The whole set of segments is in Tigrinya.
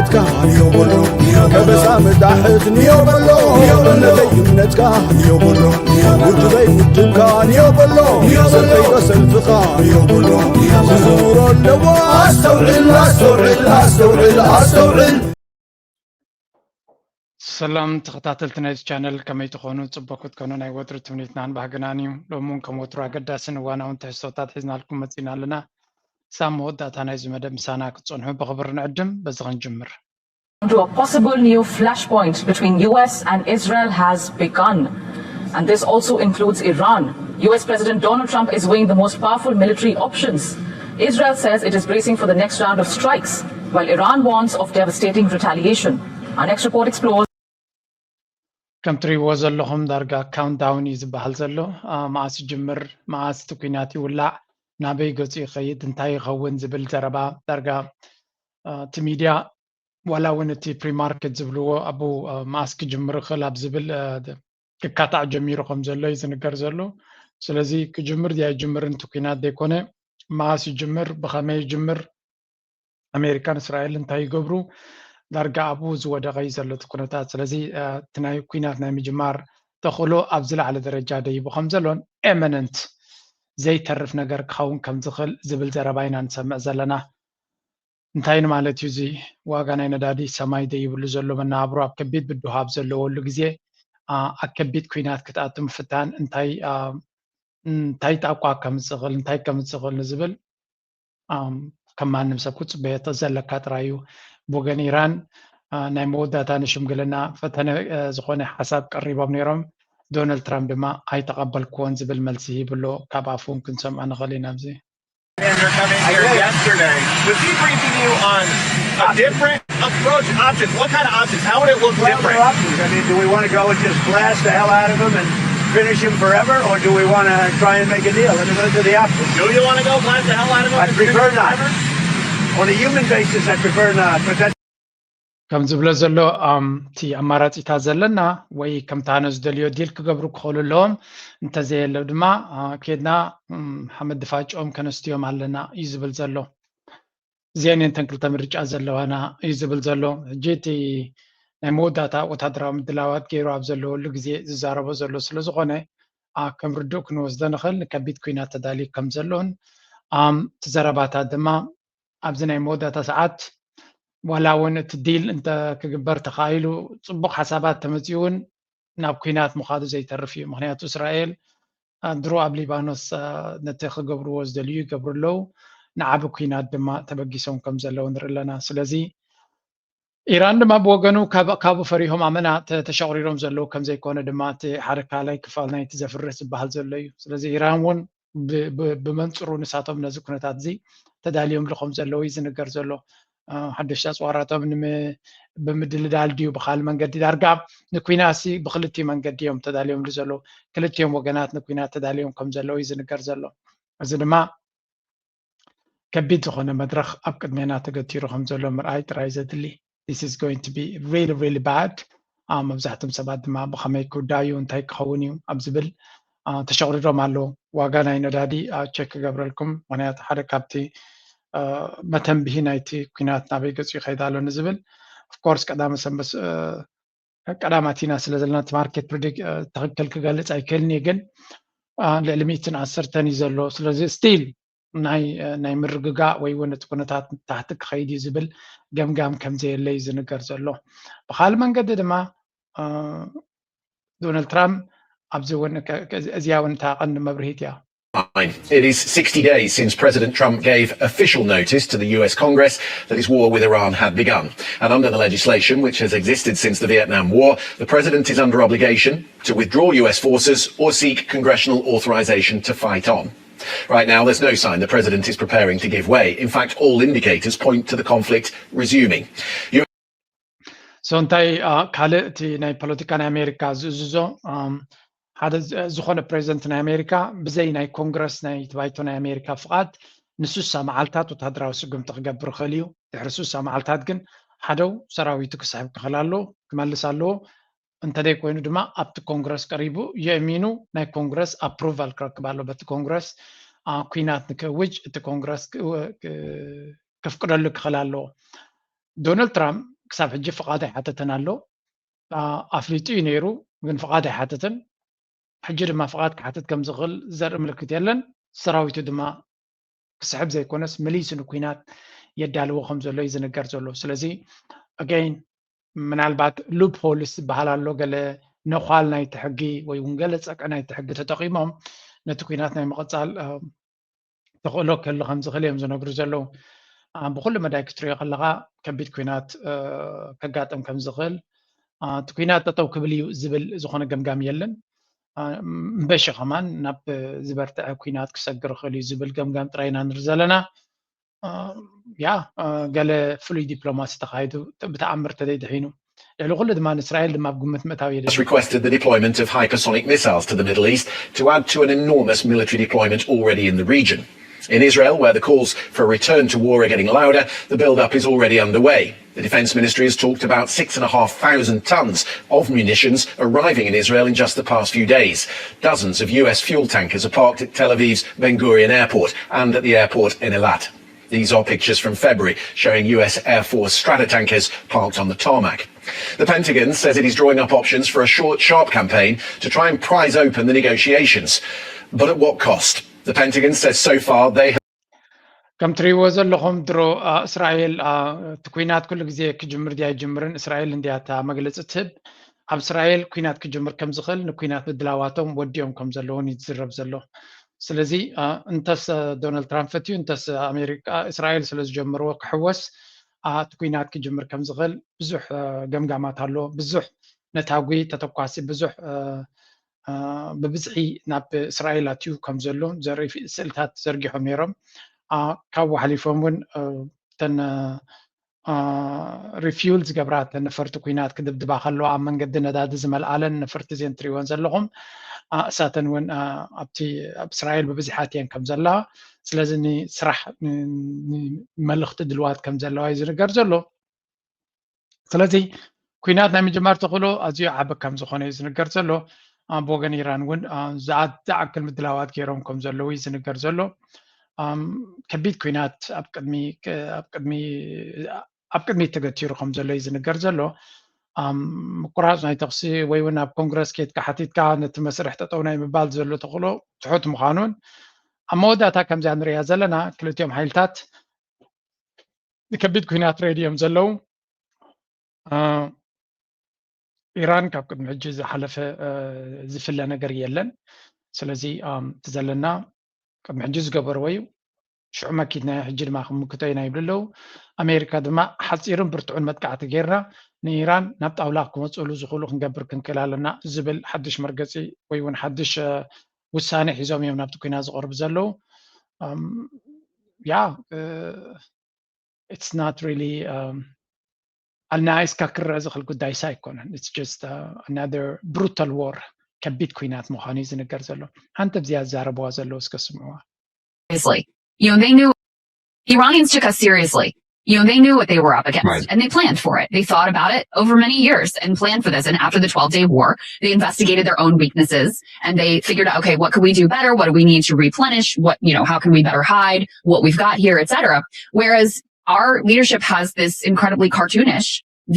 እምነትካ ንዮ በሎ፣ ከበሳ ምዳሕት ንዮ በሎ፣ እምነተይ እምነትካ ንዮ በሎ፣ ውድበይ ውድብካ ንዮ በሎ፣ ሰልፈይ ሰልፍኻ ንዮ በሎ፣ ክዝውሮ ኣለዎ። ኣስተውዕል ኣስተውዕል ኣስተውዕል ኣስተውዕል። ሰላም ተኸታተልቲ ናይዚ ቻነል፣ ከመይ ትኾኑ? ጽቡቕ ክትኮኑ ናይ ወትሩ ትምኒትናን ባህግናን እዩ። ሎሚ እውን ከም ወትሩ ኣገዳስን እዋናውን ትሕዝቶታት ሒዝናልኩም መጺና ኣለና። ክሳብ መወዳእታ ናይዚ መደብ ምሳና ክትጸንሑ ብኽብሪ ንዕድም። በዚ ክንጅምር። To a possible new flashpoint between U S and Israel has begun. And this also includes Iran. U S President Donald Trump is weighing the most powerful military options. Israel says it is bracing for the next round of strikes, while Iran warns of devastating retaliation. Our next report explores. ከም ትሪእዎ ዘለኹም ዳርጋ ካውንትዳውን እዩ ዝበሃል ዘሎ። አ፣ መዓስ ይጅምር፣ መዓስ እቲ ኲናት ይውላዕ፣ ናበይ ገጹ ይኸይድ፣ እንታይ ይኸውን ዝብል ዘረባ ዳርጋ፣ አ፣ እቲ ሚድያ ዋላ እውን እቲ ፕሪማርኬት ዝብልዎ ኣብኡ፣ አ፣ መዓስ ክጅምር ይኽእል ኣብ ዝብል፣ አ፣ ክካታዕ ጀሚሩ ከም ዘሎ እዩ ዝንገር ዘሎ። ስለዚ ክጅምር ድያ ይጅምርን እቲ ኲናት ዘይኮነ መዓስ ይጅምር፣ ብኸመይ ይጅምር፣ ኣሜሪካን እስራኤል እንታይ ይገብሩ፣ ዳርጋ ኣብኡ ዝወደቐ እዩ ዘሎ እቲ ኩነታት። ስለዚ፣ አ፣ እቲ ናይ ኲናት ናይ ምጅማር ተኽእሎ ኣብ ዝለዓለ ደረጃ ደይቡ ከም ዘሎን ኤመነንት ዘይተርፍ ነገር ክኸውን ከም ዝኽእል ዝብል ዘረባ ኢና ንሰምዕ ዘለና። እንታይ ንማለት እዩ እዚ? ዋጋ ናይ ነዳዲ ሰማይ ደይብሉ ዘሎ መነባብሮ ኣብ ከቢድ ብድሆ ኣብ ዘለወሉ ግዜ፣ አ፣ ኣብ ከቢድ ኲናት ክትኣቱ ምፍታን እንታይ፣ አ፣ እንታይ ጣቋ ከምጽእ ይኽእል፣ እንታይ ከምጽእ ይኽእል ንዝብል፣ ኣም፣ ከም ማንም ሰብ ክጽበዮ ዘለካ ጥራይ እዩ። ብወገን ኢራን፣ አ፣ ናይ መወዳእታ ንሽምግልና ፈተነ፣ አ፣ ዝኾነ ሓሳብ ቀሪቦም ነይሮም። ዶናልድ ትራምፕ ድማ ኣይተቐበልክዎን ዝብል መልሲ ሂቡ ኣሎ። ካብ ኣፉ እውን ክንሰምዖ ንኽእል ኢና ኣብዚ። Commander coming here yesterday. Was he briefing you on a different approach, options? What kind of options? How would it look Well, there different? are options. I mean, do we want to go and just blast the hell out of him and finish him forever, or do we want to try and make a deal? And those are the options. Do you want to go blast the hell out of him? I and finish prefer him not. forever? On a human basis, I prefer not. But that's ከም ዝብሎ ዘሎ፣ ኣም፣ እቲ ኣማራጺታት ዘለና ወይ ከምታ ኣነ ዝደልዮ ዲል ክገብሩ ክኽእሉ ኣለዎም፣ እንተዘየለ ድማ፣ አ፣ ኬድና፣ እም፣ ሓመድ ድፋጭኦም ከነስትዮም ኣለና እዩ ዝብል ዘሎ። እዚአን እየን እተን ክልተ ምርጫ ዘለዋና እዩ ዝብል ዘሎ። ሕጂ እቲ ናይ መወዳእታ ወታደራዊ ምድላዋት ገይሩ ኣብ ዘለወሉ ግዜ ዝዛረቦ ዘሎ ስለ ዝኾነ፣ አ፣ ከም ርዱእ ክንወስዶ ንኽእል፣ ንከቢድ ኲናት ተዳልዩ ከም ዘሎን፣ ኣም፣ እቲ ዘረባታት ድማ ኣብዚ ናይ መወዳእታ ሰዓት ዋላ እውን እቲ ዲል እንተ ክግበር ተኻኢሉ፣ ጽቡቕ ሓሳባት ተመጺኡ እውን ናብ ኲናት ምኻዱ ዘይተርፍ እዩ። ምኽንያቱ እስራኤል፣ አ፣ ድሮ ኣብ ሊባኖስ፣ አ፣ ነቲ ክገብርዎ ዝደልዩ ይገብሩ ኣለዉ። ንዓቢ ኲናት ድማ ተበጊሶም ከም ዘለዉ ንርኢ ኣለና። ስለዚ ኢራን ድማ ብወገኑ ካብ-፣ ካብኡ ፈሪሆም ኣመና ተ-፣ ተሸቑሪሮም ዘለዉ ከም ዘይኮነ ድማ እቲ ሓደ ካልኣይ ክፋል ናይቲ ዘፍርስ ዝበሃል ዘሎ እዩ። ስለዚ ኢራን እውን ብ-፣ ብ-፣ ብመንጽሩ ንሳቶም ነዚ ኩነታት እዚ ተዳልዮምሉ ከም ዘለዉ እዩ ዝንገር ዘሎ። አ፣ ሓደሽቲ ኣጽዋራቶም ንሚ-፣ ብምድልዳል ድዩ ብኻልእ መንገዲ? ዳርጋ ንኲናትሲ ብኽልቲኡ መንገዲ እዮም ተዳልዮምሉ ዘለዉ። ክልቲኦም ወገናት ንኲናት ተዳልዮም ከም ዘለዉ እዩ ዝንገር ዘሎ። እዚ ድማ ከቢድ ዝኾነ መድረኽ ኣብ ቅድሜና ተገቲሩ ከም ዘሎ ምርኣይ ጥራይ ዘድሊ። This is going to be really, really bad. አ፣ መብዛሕትኦም ሰባት ድማ ብኸመይ ክውዳእ እዩ፣ እንታይ ክኸውን እዩ ኣብ ዝብል፣ አ፣ ተሸቑሪሮም ኣለዉ። ዋጋ ናይ ነዳዲ፣ አ፣ ቸክ ክገብረልኩም፣ ምኽንያቱ ሓደ ካብቲ፣ አ፣ መተንብሂ ናይቲ ኲናት ናበይ ገጹ ይኸይድ ኣሎ ንዝብል፣ of course፣ ቀዳመ ሰንበት፣ አ፣ ቀዳማት ኢና ስለ ዘለና፣ እቲ ማርኬት ፕሪዲክ-፣ አ፣ ትኽክል ክገልጽ ኣይክእልን እየ፣ ግን፣ አ፣ ልዕሊ ሚእትን ዓሰርተን እዩ ዘሎ። ስለዚ ስቲል ናይ፣ አ፣ ናይ ምርግጋእ ወይ እውን እቲ ኩነታት ታሕቲ ክኸይድ እዩ ዝብል ገምጋም ከም ዘየለ እዩ ዝንገር ዘሎ። ብኻልእ መንገዲ ድማ፣ አ፣ ዶናልድ ትራምፕ ኣብዚ እውን ከ-፣ ከ-፣ እዚኣ እውን እታ ቀንዲ መብርሂት እያ። It is sixty days since President Trump gave official notice to the U S Congress that his war with Iran had begun. And under the legislation, which has existed since the Vietnam War, the president is under obligation to withdraw U S forces or seek congressional authorization to fight on. Right now, there's no sign the president is preparing to give way. In fact, all indicators point to the conflict resuming. ሶ እንታይ፣ አ፣ ካልእ እቲ ናይ ፖለቲካ ናይ ኣሜሪካ ዝእዝዞ፣ ኣም፣ ሓደ ዝ-፣ ዝኾነ ፕሬዚደንት ናይ ኣሜሪካ ብዘይ ናይ ኮንግረስ ናይ ባይቶ ናይ ኣሜሪካ ፍቓድ ንስሳ መዓልታት ወታደራዊ ስጉምቲ ክገብር ይኽእል እዩ። ድሕሪ ስሳ መዓልታት ግን ሓደው ሰራዊቱ ክስሕብ ክኽእል ኣለዎ፣ ክመልስ ኣለዎ። እንተደይ ኮይኑ ድማ ኣብቲ ኮንግረስ ቀሪቡ የእሚኑ ናይ ኮንግረስ ኣፕሩቫል ክረክብ ኣለዎ። በቲ ኮንግረስ፣ አ፣ ኲናት ንክእውጅ እቲ ኮንግረስ ክ-፣ ክ-፣ ከፍቅደሉ ክኽእል ኣለዎ። ዶናልድ ትራምፕ ክሳብ ሕጂ ፍቓድ ኣይሓተተን ኣሎ። ኣፍሊጡ እዩ ነይሩ፣ ግን ፍቓድ ኣይሓተተን። ሕጂ ድማ ፍቓድ ክሓትት ከም ዝኽእል ዘርኢ ምልክት የለን። ሰራዊቱ ድማ ክስሕብ ዘይኮነስ መሊሱ ንኩናት የዳልዎ ከም ዘሎ እዩ ዝንገር ዘሎ። ስለዚ ኣገይን ምናልባት ሉፕ ሆልስ ዝበሃል ኣሎ፣ ገለ ነዃል ናይቲ ሕጊ ወይ እውን ገለ ጸቅዒ ናይቲ ሕጊ ተጠቒሞም ነቲ ኩናት ናይ ምቕጻል ተኽእሎ ክህሉ ከም ዝኽእል እዮም ዝነግሩ ዘለዉ። ብኩሉ መዳይ ክትሪኦ ከለኻ ከቢድ ኩናት ከጋጥም ከም ዝኽእል፣ እቲ ኩናት ጠጠው ክብል እዩ ዝብል ዝኾነ ገምጋም የለን። እምበሺ ከማን ናብ ዝበርትዐ ኩናት ክሰግር ይኽእል እዩ ዝብል ገምጋም ጥራይ ኢና ንርኢ ዘለና። ያ ገለ ፍሉይ ዲፕሎማሲ ተኻይዱ ብተኣምር ተዘይድሒኑ ልዕሊ ኩሉ ድማ ንእስራኤል ድማ ኣብ ግምት ምእታው የድሊ። Has requested the deployment of hypersonic missiles to the Middle East to add to an enormous military deployment already in the region. In Israel, where the calls for a return to war are getting louder, the build-up is already underway. The Defense Ministry has talked about six and a half thousand tons of munitions arriving in Israel in just the past few days. Dozens of U S fuel tankers are parked at Tel Aviv's Ben Gurion Airport and at the airport in Eilat. These are pictures from February showing U S Air Force strata tankers parked on the tarmac. The Pentagon says it is drawing up options for a short, sharp campaign to try and prise open the negotiations. But at what cost? The Pentagon says so far they have ከም ትሪእዎ ዘለኹም ድሮ እስራኤል እቲ ኩናት ኩሉ ግዜ ክጅምር ድያ ኣይጅምርን እስራኤል እንድያ እታ መግለፂ ትህብ። ኣብ እስራኤል ኩናት ክጅምር ከም ዝኽእል ንኩናት ምድላዋቶም ወዲኦም ከም ዘለውን ይዝረብ ዘሎ። ስለዚ እንተስ ዶናልድ ትራምፕ ፈትዩ እንተስ ኣሜሪካ እስራኤል ስለ ዝጀመርዎ ክሕወስ እቲ ኩናት ክጅምር ከም ዝኽእል ብዙሕ ገምጋማት ኣሎ። ብዙሕ ነታጒ ተተኳሲ ብዙሕ ብብዝሒ ናብ እስራኤል ኣትዩ ከም ዘሎ ዘርኢ ስእልታት ዘርጊሖም ነይሮም። ካብኡ ሓሊፎም እውን እተን ሪፊውል ዝገብራ እተን ነፈርቲ ኩናት ክድብድባ ከለዋ ኣብ መንገዲ ነዳዲ ዝመልኣለን ነፈርቲ እዚን ትሪእወን ዘለኹም እሳተን እውን ኣብቲ ኣብ እስራኤል ብብዝሒ ኣትየን ከም ዘለዋ ስለዚ ንስራሕ መልእኽቲ ድልዋት ከም ዘለዋ እዩ ዝንገር ዘሎ። ስለዚ ኩናት ናይ ምጅማር ተኽእሎ ኣዝዩ ዓቢ ከም ዝኾነ እዩ ዝንገር ዘሎ። ኣብ ወገን ኢራን እውን ዝኣክል ምድላዋት ገይሮም ከም ዘለዉ እዩ ዝንገር ዘሎ። ከቢድ ኩናት ኣብ ቅድሚ ኣብ ቅድሚ ኣብ ቅድሚት ተገቲሩ ከም ዘሎ እዩ ዝንገር ዘሎ። ምቁራፅ ናይ ተኽሲ ወይ እውን ኣብ ኮንግረስ ኬድካ ሓቲትካ ነቲ መስርሕ ጠጠው ናይ ምባል ዘሎ ተኽእሎ ትሑት ምዃኑን ኣብ መወዳእታ ከምዚኣ ንሪያ ዘለና ክልቲኦም ሓይልታት ንከቢድ ኩናት ሬድዮም ዘለዉ ኢራን ካብ ቅድሚ ሕጂ ዝሓለፈ ዝፍለ ነገር የለን። ስለዚ እቲ ዘለና ቅድሚ ሕጂ ዝገበርዎ እዩ። ሽዑ መኪትናዮ ሕጂ ድማ ክምክቶ ኢና ይብሉ ኣለዉ። ኣሜሪካ ድማ ሓፂርን ብርቱዕን መጥቃዕቲ ጌርና ንኢራን ናብ ጣውላ ክመፅእሉ ዝኽእሉ ክንገብር ክንክእል ኣለና ዝብል ሓድሽ መርገፂ ወይ እውን ሓድሽ ውሳነ ሒዞም እዮም ናብቲ ኩናት ዝቐርቡ ዘለዉ። ያ it's not really ኣናይስካ ክረአ ዝኽእል ጉዳይ ሳ ኣይኮነን። It's just another brutal war ከቢድ ኩናት ምዃኑ እዩ ዝንገር ዘሎ። ሓንቲ ኣብዚኣ ዝዛረብዋ ዘለዉ እስከ ስምዕዋ። Seriously. You know, they knew Iranians took us seriously. You know, they knew what they were up against and they planned for it. They thought about it over many years and planned for this. And after the twelve day war, they investigated their own weaknesses and they figured out, okay, what could we do better? What do we need to replenish? What, you know, how can we better hide what we've got here, et cetera. Whereas our leadership has this incredibly cartoonish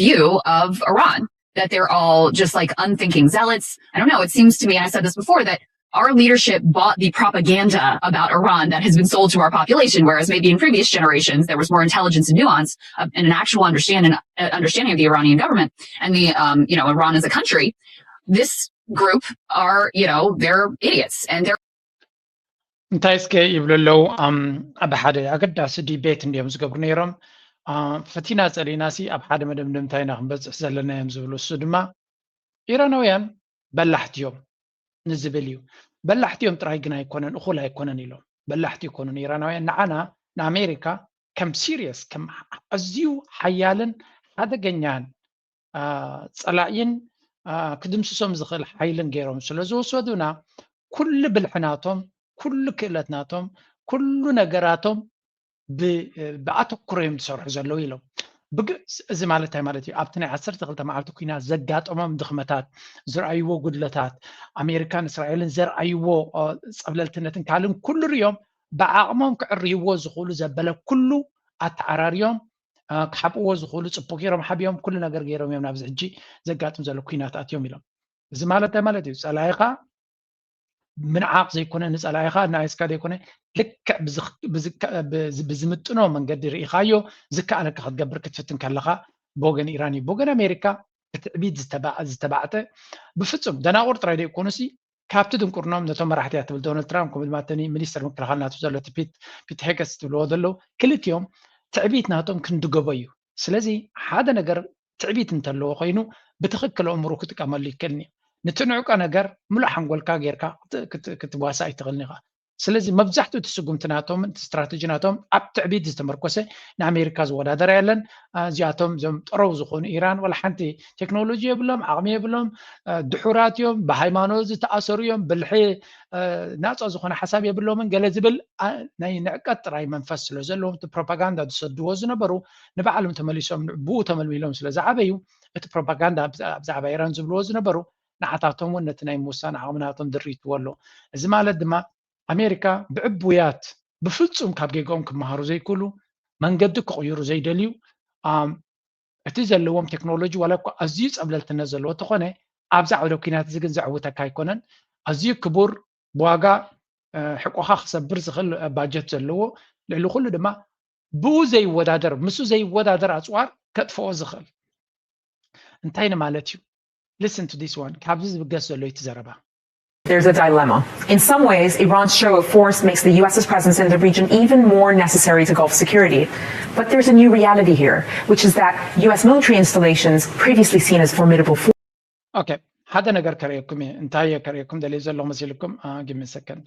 view of Iran, that they're all just like unthinking zealots. I don't know. It seems to me, I said this before, that our leadership bought the propaganda about Iran that has been sold to our population, whereas maybe in previous generations there was more intelligence and nuance uh, and an actual understanding uh, understanding of the Iranian government and the um, you know Iran as a country. This group are you know they're idiots and they're እንታይ እስከ ይብሉ ኣለዉ? ኣብ ሓደ ኣገዳሲ ዲቤት እንዲዮም ዝገብሩ ነይሮም። ፈቲና ጸሊእና ሲ ኣብ ሓደ መደምደምታ ኢና ክንበጽሕ ዘለና እዮም ዝብሉ። እሱ ድማ ኢራናውያን በላሕቲ እዮም ንዝብል እዩ። በላሕቲ እዮም ጥራይ ግን ኣይኮነን፣ እኹል ኣይኮነን ኢሎም። በላሕቲ ይኮኑን ኢራናውያን ንዓና ንኣሜሪካ ከም ሲሪየስ ከም ኣዝዩ ሓያልን ሓደገኛን ጸላኢን ክድምስሶም ዝኽእል ሓይልን ገይሮም ስለ ዝወሰዱና ኩሉ ብልሒ ናቶም፣ ኩሉ ክእለት ናቶም፣ ኩሉ ነገራቶም ብኣተኩሮ እዮም ዝሰርሑ ዘለዉ ኢሎም። እዚ ማለት እንታይ ማለት እዩ? ኣብቲ ናይ ዓሰርተ ክልተ መዓልቲ ኩናት ዘጋጠሞም ድኽመታት፣ ዝረኣይዎ ጉድለታት፣ ኣሜሪካን እስራኤልን ዘርኣይዎ ጸብለልትነትን ካልእን ኩሉ ርዮም ብዓቕሞም ክዕርይዎ ዝኽእሉ ዘበለ ኩሉ ኣተዓራርዮም ክሓብእዎ ዝኽእሉ ጽቡቅ ገይሮም ሓቢኦም ኩሉ ነገር ገይሮም እዮም ናብዚ ሕጂ ዘጋጥም ዘሎ ኩናት ኣትዮም ኢሎም። እዚ ማለት እንታይ ማለት እዩ? ጸላኢኻ ምንዓቕ ዘይኮነ ንጸላኢኻ እናኣይስካ ዘይኮነ ልክዕ ብዝምጥኖ መንገዲ ርኢኻዮ ዝከኣለካ ክትገብር ክትፍትን ከለኻ ብወገን ኢራን እዩ። ብወገን ኣሜሪካ ብትዕቢት ዝተባዕጠ ብፍጹም ደናቑር ጥራይ ዘይኮኑሲ ካብቲ ድንቁርኖም ነቶም መራሕቲ እያ ትብል ዶናልድ ትራምፕ ከምኡ ድማ እተን ሚኒስተር ምክልኻል ናቱ ዘሎ ፒት ሄገስ ትብልዎ ዘለዉ ክልቲኦም ትዕቢት ናቶም ክንድገቦ እዩ። ስለዚ ሓደ ነገር ትዕቢት እንተለዎ ኮይኑ ብትኽክል ኣእምሮ ክጥቀመሉ ይክእልኒ። ንትንዕቆ ነገር ምሉእ ሓንጎልካ ጌርካ ክትዋሳእ ኣይትኽእልኒ ኢኻ። ስለዚ መብዛሕትኡ እቲ ስጉምቲ ናቶምን እቲ ስትራተጂ ናቶም ኣብ ትዕቢት ዝተመርኮሰ ንኣሜሪካ ዝወዳደር የለን። እዚኣቶም እዞም ጠረው ዝኾኑ ኢራን ወላ ሓንቲ ቴክኖሎጂ የብሎም፣ ዓቕሚ የብሎም፣ ድሑራት እዮም፣ ብሃይማኖት ዝተኣሰሩ እዮም፣ ብልሒ ናፃ ዝኾነ ሓሳብ የብሎምን ገለ ዝብል ናይ ንዕቀት ጥራይ መንፈስ ስለ ዘለዎም እቲ ፕሮፓጋንዳ ዝሰድዎ ዝነበሩ ንባዕሎም ተመሊሶም ብኡ ተመልሚሎም ስለ ዝዓበዩ እቲ ፕሮፓጋንዳ ብዛዕባ ኢራን ዝብልዎ ዝነበሩ ንዓታቶም እውን ነቲ ናይ ምውሳን ዓቕሚ ናቶም ድሪትዎ ኣሎ። እዚ ማለት ድማ ኣሜሪካ ብዕቡያት ብፍጹም ካብ ጌጋኦም ክመሃሩ ዘይክእሉ መንገዲ ክቕይሩ ዘይደልዩ እቲ ዘለዎም ቴክኖሎጂ ዋላ እኳ ኣዝዩ ጸብለልትነት ዘለዎ ተኾነ ኣብዚ ዓውደ ኩናት እዚ ግን ዘዕውተካ ኣይኮነን። ኣዝዩ ክቡር ብዋጋ ሕቆኻ ክሰብር ዝኽእል ባጀት ዘለዎ ልዕሊ ኩሉ ድማ ብኡ ዘይወዳደር ምስ ዘይወዳደር ኣፅዋር ከጥፍኦ ዝኽእል እንታይ ንማለት እዩ? Listen to this one ካብዚ ዝብገስ ዘሎ እቲ ዘረባ There's a dilemma. In some ways, Iran's show of force makes the U S's presence in the region even more necessary to Gulf security. But there's a new reality here, which is that U S military installations, previously seen as formidable force, okay ሓደ ነገር ከርእየኩም እየ። እንታይ እየ ከርእየኩም ደልየ ዘለኹ መሲልኩም? Give me a second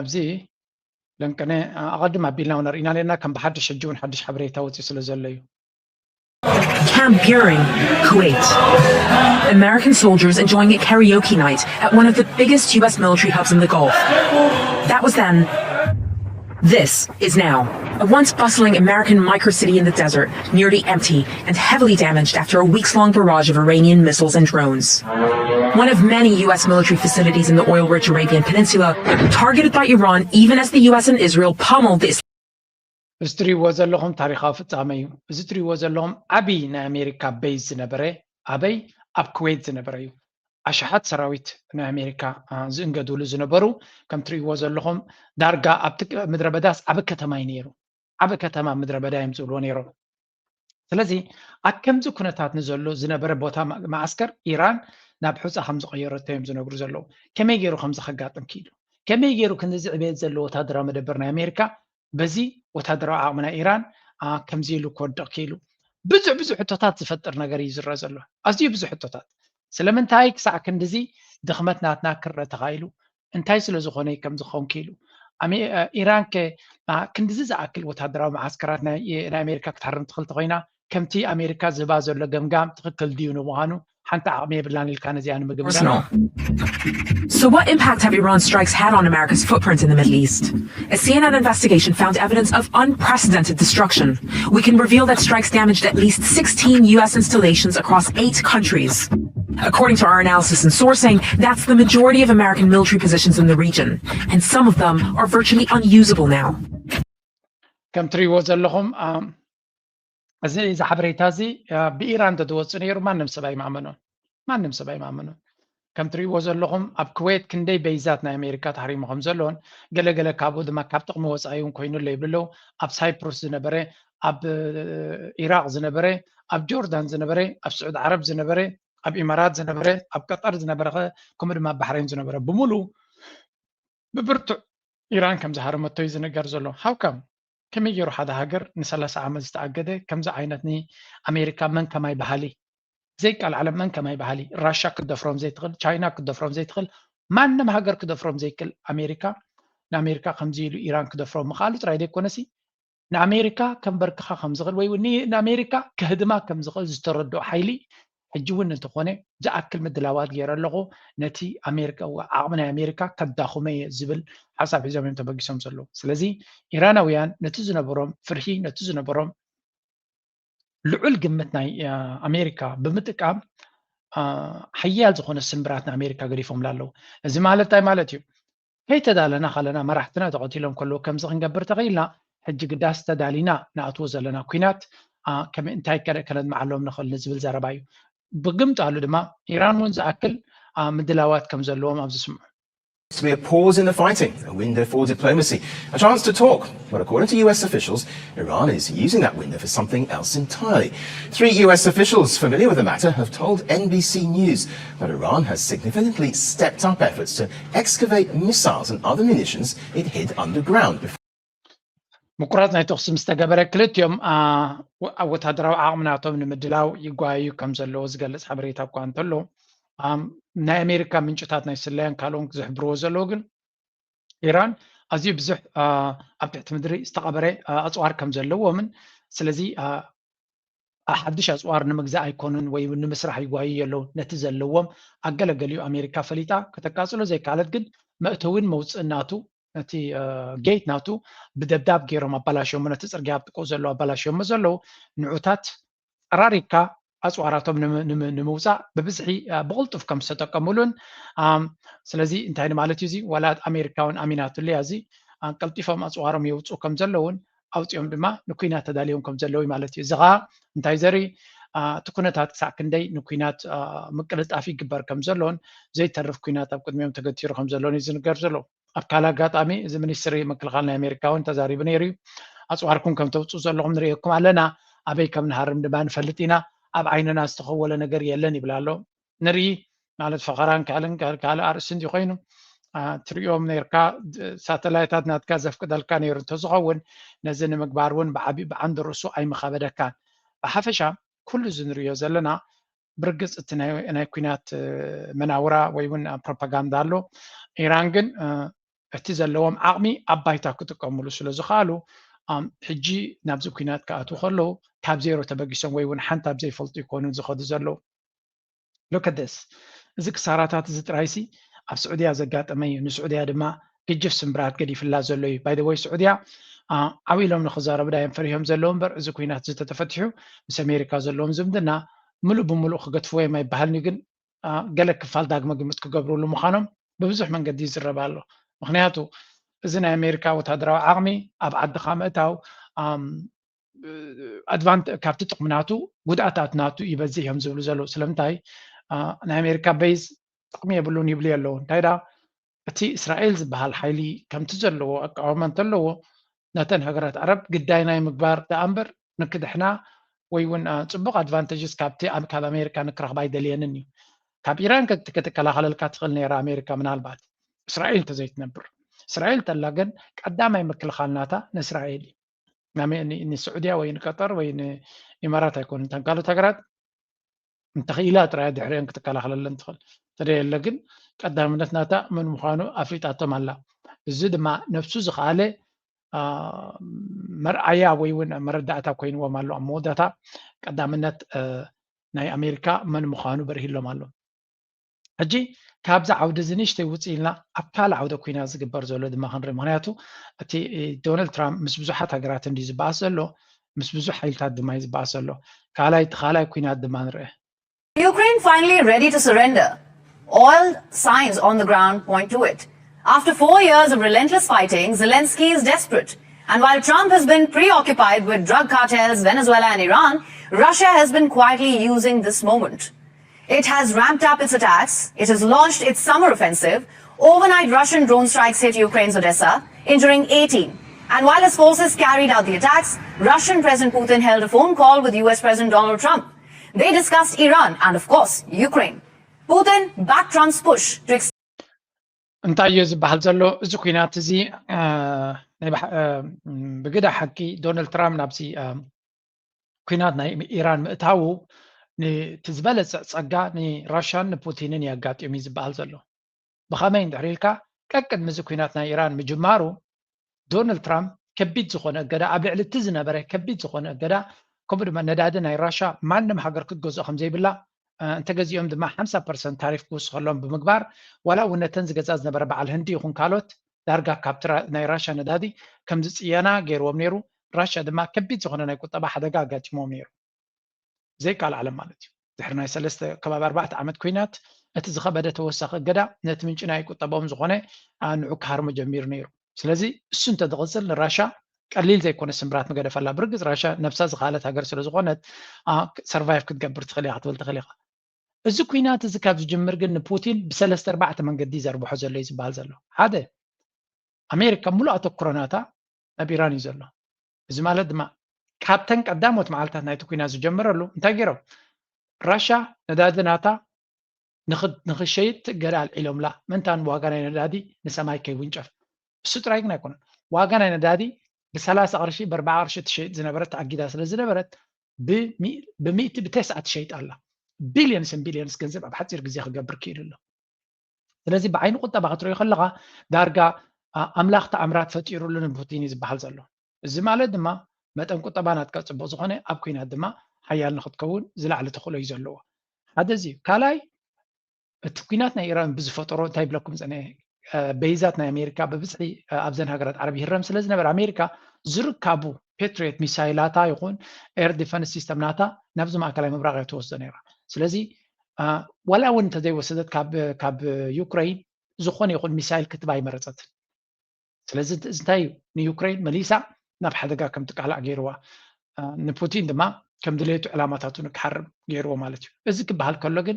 ኣብዚ ለንቀነ ኣቐድም ኣቢልና እውን ርኢና ነርና ከም ብሓድሽ ሕጂ እውን ሓድሽ ሓበሬታ ወፂኡ ስለ ዘሎ እዩ። Camp Buehring, Kuwait. American soldiers enjoying a karaoke night at one of the biggest U S military hubs in the Gulf. That was then. This is now. A once bustling American microcity in the desert, nearly empty and heavily damaged after a weeks long barrage of Iranian missiles and drones. One of many U S military facilities in the oil rich Arabian Peninsula targeted by Iran, even as the U S and Israel pummeled the እዚ ትሪእዎ ዘለኹም ታሪኻዊ ፍጻመ እዩ። እዚ ትሪእዎ ዘለኹም ዓብዪ ናይ ኣሜሪካ ቤዝ ዝነበረ ኣበይ ኣብ ኩዌት ዝነበረ እዩ። ኣሽሓት ሰራዊት ናይ ኣሜሪካ ዝእንገድሉ ዝነበሩ ከም ትሪእዎ ዘለኹም ዳርጋ ኣብቲ ምድረ በዳስ ዓቢ ከተማ እዩ ነይሩ። ዓቢ ከተማ ምድረ በዳ እዮም ዝብልዎ ነይሮም። ስለዚ ኣብ ከምዚ ኩነታት ንዘሎ ዝነበረ ቦታ መዓስከር ኢራን ናብ ሑፃ ከም ዝቐየረቶ እዮም ዝነግሩ ዘለዉ። ከመይ ገይሩ ከምዚ ከጋጥም ክኢሉ? ከመይ ገይሩ ክንዚ ዕቤት ዘለዎ ወታደራዊ መደበር ናይ ኣሜሪካ በዚ ወታደራዊ ዓቕሚ ናይ ኢራን ከምዚ ኢሉ ክወድቕ ክኢሉ? ብዙሕ ብዙሕ ሕቶታት ዝፈጥር ነገር እዩ ዝረአ ዘሎ። ኣዝዩ ብዙሕ ሕቶታት። ስለምንታይ ክሳዕ ክንድዚ ድኽመት ናትና ክረአ ተኻኢሉ? እንታይ ስለ ዝኾነ ከም ዝኸውን ክኢሉ? ኢራን ከ ክንድዚ ዝኣክል ወታደራዊ መዓስከራት ናይ ኣሜሪካ ክትሃርም ትኽእል ተኾይና ከምቲ ኣሜሪካ ዝህባ ዘሎ ገምጋም ትኽክል ድዩ ንምዃኑ ሓንቲ ዓቕሚ የብላን ኢልካ ነዚኣ ንምግምጋም። So what impact have Iran's strikes had on America's footprint in the Middle East? A C N N investigation found evidence of unprecedented destruction. We can reveal that strikes damaged at least sixteen U S installations across eight countries. According to our analysis and sourcing, that's the majority of American military positions in the region, and some of them are virtually unusable now. ከም ትሪእዎ ዘለኹም እዚ እዚ ሓበሬታ እዚ ብኢራን እንተዝወፅእ ነይሩ ማንም ሰብ ኣይምኣመኖን። ማንም ሰብ ኣይምኣመኖን። ከም ትሪእዎ ዘለኹም ኣብ ኩዌት ክንደይ ቤይዛት ናይ ኣሜሪካ ተሃሪሙ ከም ዘሎን ገለገለ ካብኡ ድማ ካብ ጥቕሚ ወፃኢ እውን ኮይኑ ኣሎ ይብሉ ኣለዉ። ኣብ ሳይፕሩስ ዝነበረ፣ ኣብ ኢራቅ ዝነበረ፣ ኣብ ጆርዳን ዝነበረ፣ ኣብ ስዑድ ዓረብ ዝነበረ፣ ኣብ ኢማራት ዝነበረ፣ ኣብ ቀጠር ዝነበረ ከምኡ ድማ ኣብ ባሕሬን ዝነበረ ብምሉ ብብርቱዕ ኢራን ከም ዝሃረመቶ እዩ ዝንገር ዘሎ። ሃውካም ከመይ ገይሩ ሓደ ሃገር ንሰላሳ ዓመት ዝተኣገደ ከምዚ ዓይነት ንኣሜሪካ መን ከማይ በሃሊ ዘይቃል ዓለም መን ከማይ በሃሊ ራሻ ክደፍሮም ዘይትኽእል ቻይና ክደፍሮም ዘይትኽእል ማንም ሃገር ክደፍሮም ዘይክእል ኣሜሪካ ንኣሜሪካ ከምዚ ኢሉ ኢራን ክደፍሮም ምኽኣሉ ጥራይ ዘይኮነሲ ንኣሜሪካ ከንበርክኻ ከም ዝኽእል ወይ ንኣሜሪካ ከህድማ ከም ዝኽእል ዝተረድኦ ሓይሊ ሕጂ እውን እንተኾነ ዝኣክል ምድላዋት ገይረ ኣለኹ ነቲ ኣሜሪካ ዓቕሚ ናይ ኣሜሪካ ከዳኹመ እየ ዝብል ሓሳብ ሒዞም እዮም ተበጊሶም ዘለዉ። ስለዚ ኢራናውያን ነቲ ዝነበሮም ፍርሂ ነቲ ዝነበሮም ልዑል ግምት ናይ ኣሜሪካ ብምጥቃም ሓያል ዝኾነ ስምብራት ንኣሜሪካ ገዲፎምላ ኣለዉ። እዚ ማለት እንታይ ማለት እዩ? ከይተዳለና ከለና መራሕትና ተቐቲሎም ከለዉ ከምዚ ክንገብር ተኽኢልና ሕጂ ግዳስ ተዳሊና ንኣትዎ ዘለና ኩናት ከመይ እንታይ ከነድምዓሎም ንኽእል ንዝብል ዘረባ እዩ። ብግምጣሉ ድማ ኢራን እውን ዝኣክል ምድላዋት ከም ዘለዎም ኣብ ዝስምዑ To be a pause in the fighting, a window for diplomacy, a chance to talk. But according to U S officials, Iran is using that window for something else entirely. Three U S officials familiar with the matter have told N B C News that Iran has significantly stepped up efforts to excavate missiles and other munitions it hid underground before. ምቁራጽ ናይ ተኹሲ ምስ ተገበረ ክልቲኦም ኣብ ወታደራዊ ዓቕሚ ናቶም ንምድላው ይጓየዩ ከም ዘለዉ ዝገልጽ ሓበሬታ እኳ እንተሎ ናይ ኣሜሪካ ምንጭታት ናይ ስለያን ካልኦን ዝሕብርዎ ዘለዉ ግን ኢራን ኣዝዩ ብዙሕ ኣብ ትሕቲ ምድሪ ዝተቐበረ ኣፅዋር ከም ዘለዎምን ስለዚ ሓድሽ ኣፅዋር ንምግዛእ ኣይኮኑን ወይ ንምስራሕ ይጓዩ የለው ነቲ ዘለዎም ኣገለገሊኡ ኣሜሪካ ፈሊጣ ከተቃፅሎ ዘይካለት ግን መእተዊን መውፅእ ናቱ ነቲ ጌት ናቱ ብደብዳብ ገይሮም ኣባላሽዮሞ ነቲ ፅርግያ ኣብ ጥቅኡ ዘለዉ ኣባላሽዮሞ ዘለዉ ንዑታት ጠራሪግካ ኣፅዋራቶም ንምውፃእ ብብዝሒ ብቕልጡፍ ከም ዝተጠቀሙሉን ስለዚ እንታይ ማለት እዩ እዚ ዋላ ኣሜሪካውን ኣሚናትሉ እያ እዚ ቀልጢፎም ኣፅዋሮም የውፅኡ ከም ዘለውን ኣውፂኦም ድማ ንኩናት ተዳልዮም ከም ዘለዉ ማለት እዩ እዚ ከዓ እንታይ ዘርኢ እቲ ኩነታት ክሳዕ ክንደይ ንኩናት ምቅልጣፍ ይግበር ከም ዘሎን ዘይተርፍ ኩናት ኣብ ቅድሚኦም ተገቲሩ ከም ዘሎን እዩ ዝንገር ዘሎ ኣብ ካልእ ኣጋጣሚ እዚ ሚኒስትሪ ምክልኻል ናይ ኣሜሪካ እውን ተዛሪቡ ነይሩ እዩ ኣፅዋርኩም ከም ተውፅኡ ዘለኹም ንርእየኩም ኣለና ኣበይ ከም ንሃርም ድማ ንፈልጥ ኢና ኣብ ዓይንና ዝተኸወለ ነገር የለን ይብል ኣሎ ንርኢ ማለት ፈኸራን ካልእን ካልእ ኣርእስቲ እንዲ ኮይኑ ትሪኦም ነርካ ሳተላይታት ናትካ ዘፍቅደልካ ነይሩ እንተዝኸውን ነዚ ንምግባር እውን ብዓቢ ብዓንዲ ርእሱ ኣይምኸበደካን ብሓፈሻ ኩሉ እዚ ንሪኦ ዘለና ብርግፅ እቲ ናይ ኩናት መናውራ ወይ እውን ፕሮፓጋንዳ ኣሎ ኢራን ግን እቲ ዘለዎም ዓቕሚ ኣብ ባይታ ክጥቀምሉ ስለ ዝኽኣሉ ሕጂ ናብዚ ኩናት ክኣትዉ ከለዉ ካብ ዜሮ ተበጊሶም ወይ እውን ሓንቲ ኣብ ዘይፈልጡ ይኮኑ ዝኸዱ ዘለዉ ሎከደስ እዚ ክሳራታት እዚ ጥራይሲ ኣብ ስዑድያ ዘጋጠመ እዩ ንስዑድያ ድማ ግጅፍ ስምብራት ገዲፍላ ዘሎ እዩ ባይደወይ ስዑድያ ዓው ኢሎም ንክዛረቡ ዳዮም ፈሪሆም ዘለዉ እምበር እዚ ኩናት ዝተተፈትሑ ምስ ኣሜሪካ ዘለዎም ዝምድና ምሉእ ብምሉእ ክገድፍዎ እዮም ኣይበሃልን እዩ ግን ገለ ክፋል ዳግመ ግምት ክገብርሉ ምዃኖም ብብዙሕ መንገዲ ይዝረብ ኣሎ ምክንያቱ እዚ ናይ ኣሜሪካ ወታደራዊ ዓቕሚ ኣብ ዓድኻ ምእታው ካብቲ ጥቕሚ ናቱ ጉድኣታት ናቱ ይበዝሕ እዮም ዝብሉ ዘለዉ ስለምንታይ ናይ ኣሜሪካ በይዝ ጥቕሚ የብሉን ይብሉ ኣለዉ እንታይ ዳ እቲ እስራኤል ዝበሃል ሓይሊ ከምቲ ዘለዎ ኣቃወማ እንተለዎ ነተን ሃገራት ዓረብ ግዳይ ናይ ምግባር ደኣ እምበር ንክድሕና ወይ እውን ፅቡቅ ኣድቫንቴጅስ ካብቲ ካብ ኣሜሪካ ንክረክባ ኣይደልየንን እዩ ካብ ኢራን ክትከላኸለልካ ትኽእል ነይራ ኣሜሪካ ምናልባት እስራኤል እንተዘይትነብር እስራኤል ተላ ግን ቀዳማይ ምክልኻል ናታ ንእስራኤል እዩ ንስዑድያ ወይ ንቀጠር ወይ ንኢማራት ኣይኮኑን እተን ካልኦት ሃገራት እንተኽኢላ ጥራያ ድሕሪአን ክትከላኸለለን ትኽእል ተደየለ ግን ቀዳምነት ናታ መን ምዃኑ ኣፍሊጣቶም ኣላ እዚ ድማ ነብሱ ዝኸኣለ መርኣያ ወይ እውን መረዳእታ ኮይንዎም ኣሎ ኣብ መወዳታ ቀዳምነት ናይ ኣሜሪካ መን ምዃኑ በርሂሎም ኣሎ ሕጂ ካብዚ ዓውዲ እዚ ንሽተይ ውፅእ ኢልና ኣብ ካልእ ዓውደ ኩናት ዝግበር ዘሎ ድማ ክንርኢ ምክንያቱ እቲ ዶናልድ ትራምፕ ምስ ብዙሓት ሃገራት እንዲ ዝበኣስ ዘሎ ምስ ብዙሕ ሓይልታት ድማ እዩ ዝበኣስ ዘሎ ካልኣይ እቲ ካልኣይ ኩናት ድማ ንርአ Ukraine finally ready to surrender. All signs on the ground point to it. After four years of relentless fighting, Zelensky is desperate. And while Trump has been preoccupied with drug cartels, Venezuela, and Iran, Russia has been quietly using this moment. It has ramped up its attacks, it has launched its summer offensive. Overnight Russian drone strikes hit Ukraine's Odessa, injuring eighteen. And while its forces carried out the attacks, Russian President Putin held a phone call with U S President Donald Trump. They discussed Iran and, of course, Ukraine. Putin backed Trump's push to extend. እንታይ እዩ ዝበሃል ዘሎ እዚ ኩናት እዚ ብግዳ ሓቂ ዶናልድ ትራምፕ ናብዚ ኩናት ናይ ኢራን ምእታዉ እቲ ዝበለፀ ፀጋ ንራሽያን ንፑቲንን የጋጢሙ እዩ ዝበሃል ዘሎ ብኸመይ እንድሕር ኢልካ ቀቅድሚ እዚ ኩናት ናይ ኢራን ምጅማሩ ዶናልድ ትራምፕ ከቢድ ዝኾነ እገዳ ኣብ ልዕሊ እቲ ዝነበረ ከቢድ ዝኾነ እገዳ ከምኡ ድማ ነዳዲ ናይ ራሻ ማንም ሃገር ክትገዝኦ ከም ዘይብላ እንተገዚኦም ድማ ሓምሳ ፐርሰንት ታሪፍ ክውስኸሎም ብምግባር ዋላ እውን ነተን ዝገዛ ዝነበረ በዓል ህንዲ ይኹን ካልኦት ዳርጋ ካብቲ ናይ ራሻ ነዳዲ ከም ዝፅየና ገይርዎም ነይሩ ራሻ ድማ ከቢድ ዝኾነ ናይ ቁጠባ ሓደጋ ኣጋጢሞም ነይሩ ዘይቃል ዓለም ማለት እዩ ድሕሪ ናይ ሰለስተ ከባቢ ኣርባዕተ ዓመት ኩናት እቲ ዝኸበደ ተወሳኺ እገዳ ነቲ ምንጪ ናይ ቁጠባኦም ዝኾነ ንዑ ክሃርሞ ጀሚሩ ነይሩ ስለዚ እሱ እንተዝቕፅል ንራሻ ቀሊል ዘይኮነ ስምብራት ምገደፈላ። ብርግጽ ራሻ ነብሳ ዝኻለት ሃገር ስለ ዝኾነት ሰርቫይቭ ክትገብር ትኽእል እያ ክትብል ትኽእል ኢኻ። እዚ ኩናት እዚ ካብ ዝጅምር ግን ንፑቲን ብሰለስተ ኣርባዕተ መንገዲ ዘርብሖ ዘሎ እዩ ዝበሃል ዘሎ። ሓደ፣ ኣሜሪካ ሙሉእ ኣተኩሮ ናታ ኣብ ኢራን እዩ ዘሎ። እዚ ማለት ድማ ካብተን ቀዳሞት መዓልታት ናይቲ ኩናት ዝጀመረሉ እንታይ ገይሮም? ራሻ ነዳዲ ናታ ንኽሸይጥ ትእገዳ ኣልዒሎምላ። ምእንታን ዋጋ ናይ ነዳዲ ንሰማይ ከይውንጨፍ። እሱ ጥራይ ግን ኣይኮነን። ዋጋ ናይ ነዳዲ ብሰላሳ ቅርሺ ብኣርባዓ ቅርሺ ትሸይጥ ዝነበረት ተኣጊዳ ስለ ዝነበረት ብሚእቲ ብቴስዓ ትሸይጥ ኣላ። ቢልዮንስን ቢልዮንስ ገንዘብ ኣብ ሓፂር ግዜ ክገብር ክኢሉ ኣሎ። ስለዚ ብዓይኒ ቁጠባ ክትሪኦ ከለኻ ዳርጋ ኣምላኽ ተኣምራት ፈጢሩሉ ንፑቲን እዩ ዝበሃል ዘሎ። እዚ ማለት ድማ መጠን ቁጠባ ናትካ ፅቡቅ ዝኾነ ኣብ ኩናት ድማ ሓያል ንክትከውን ዝለዓለ ተኽእሎ እዩ ዘለዎ። ሓደ እዚ እዩ። ካልኣይ እቲ ኩናት ናይ ኢራን ብዝፈጠሮ እንታይ ይብለኩም ፀነ ቤይዛት ናይ ኣሜሪካ ብብዝሒ ኣብዘን ሃገራት ዓረብ ይህረም ስለ ዝነበረ ኣሜሪካ ዝርካቡ ፔትሪዮት ሚሳይላታ ይኹን ኤር ዲፈንስ ሲስተም ናታ ናብዚ ማእከላይ ምብራቕ እያ ትወስዶ ነይራ። ስለዚ ዋላ እውን እንተዘይወሰደት ካብ ዩክረይን ዝኾነ ይኹን ሚሳይል ክትባ ኣይመረፀትን። ስለዚ እንታይ እዩ ንዩክረይን መሊሳ ናብ ሓደጋ ከም ትቃላዕ ገይርዋ፣ ንፑቲን ድማ ከም ድሌቱ ዕላማታቱ ንክሓርም ገይርዎ ማለት እዩ። እዚ ክበሃል ከሎ ግን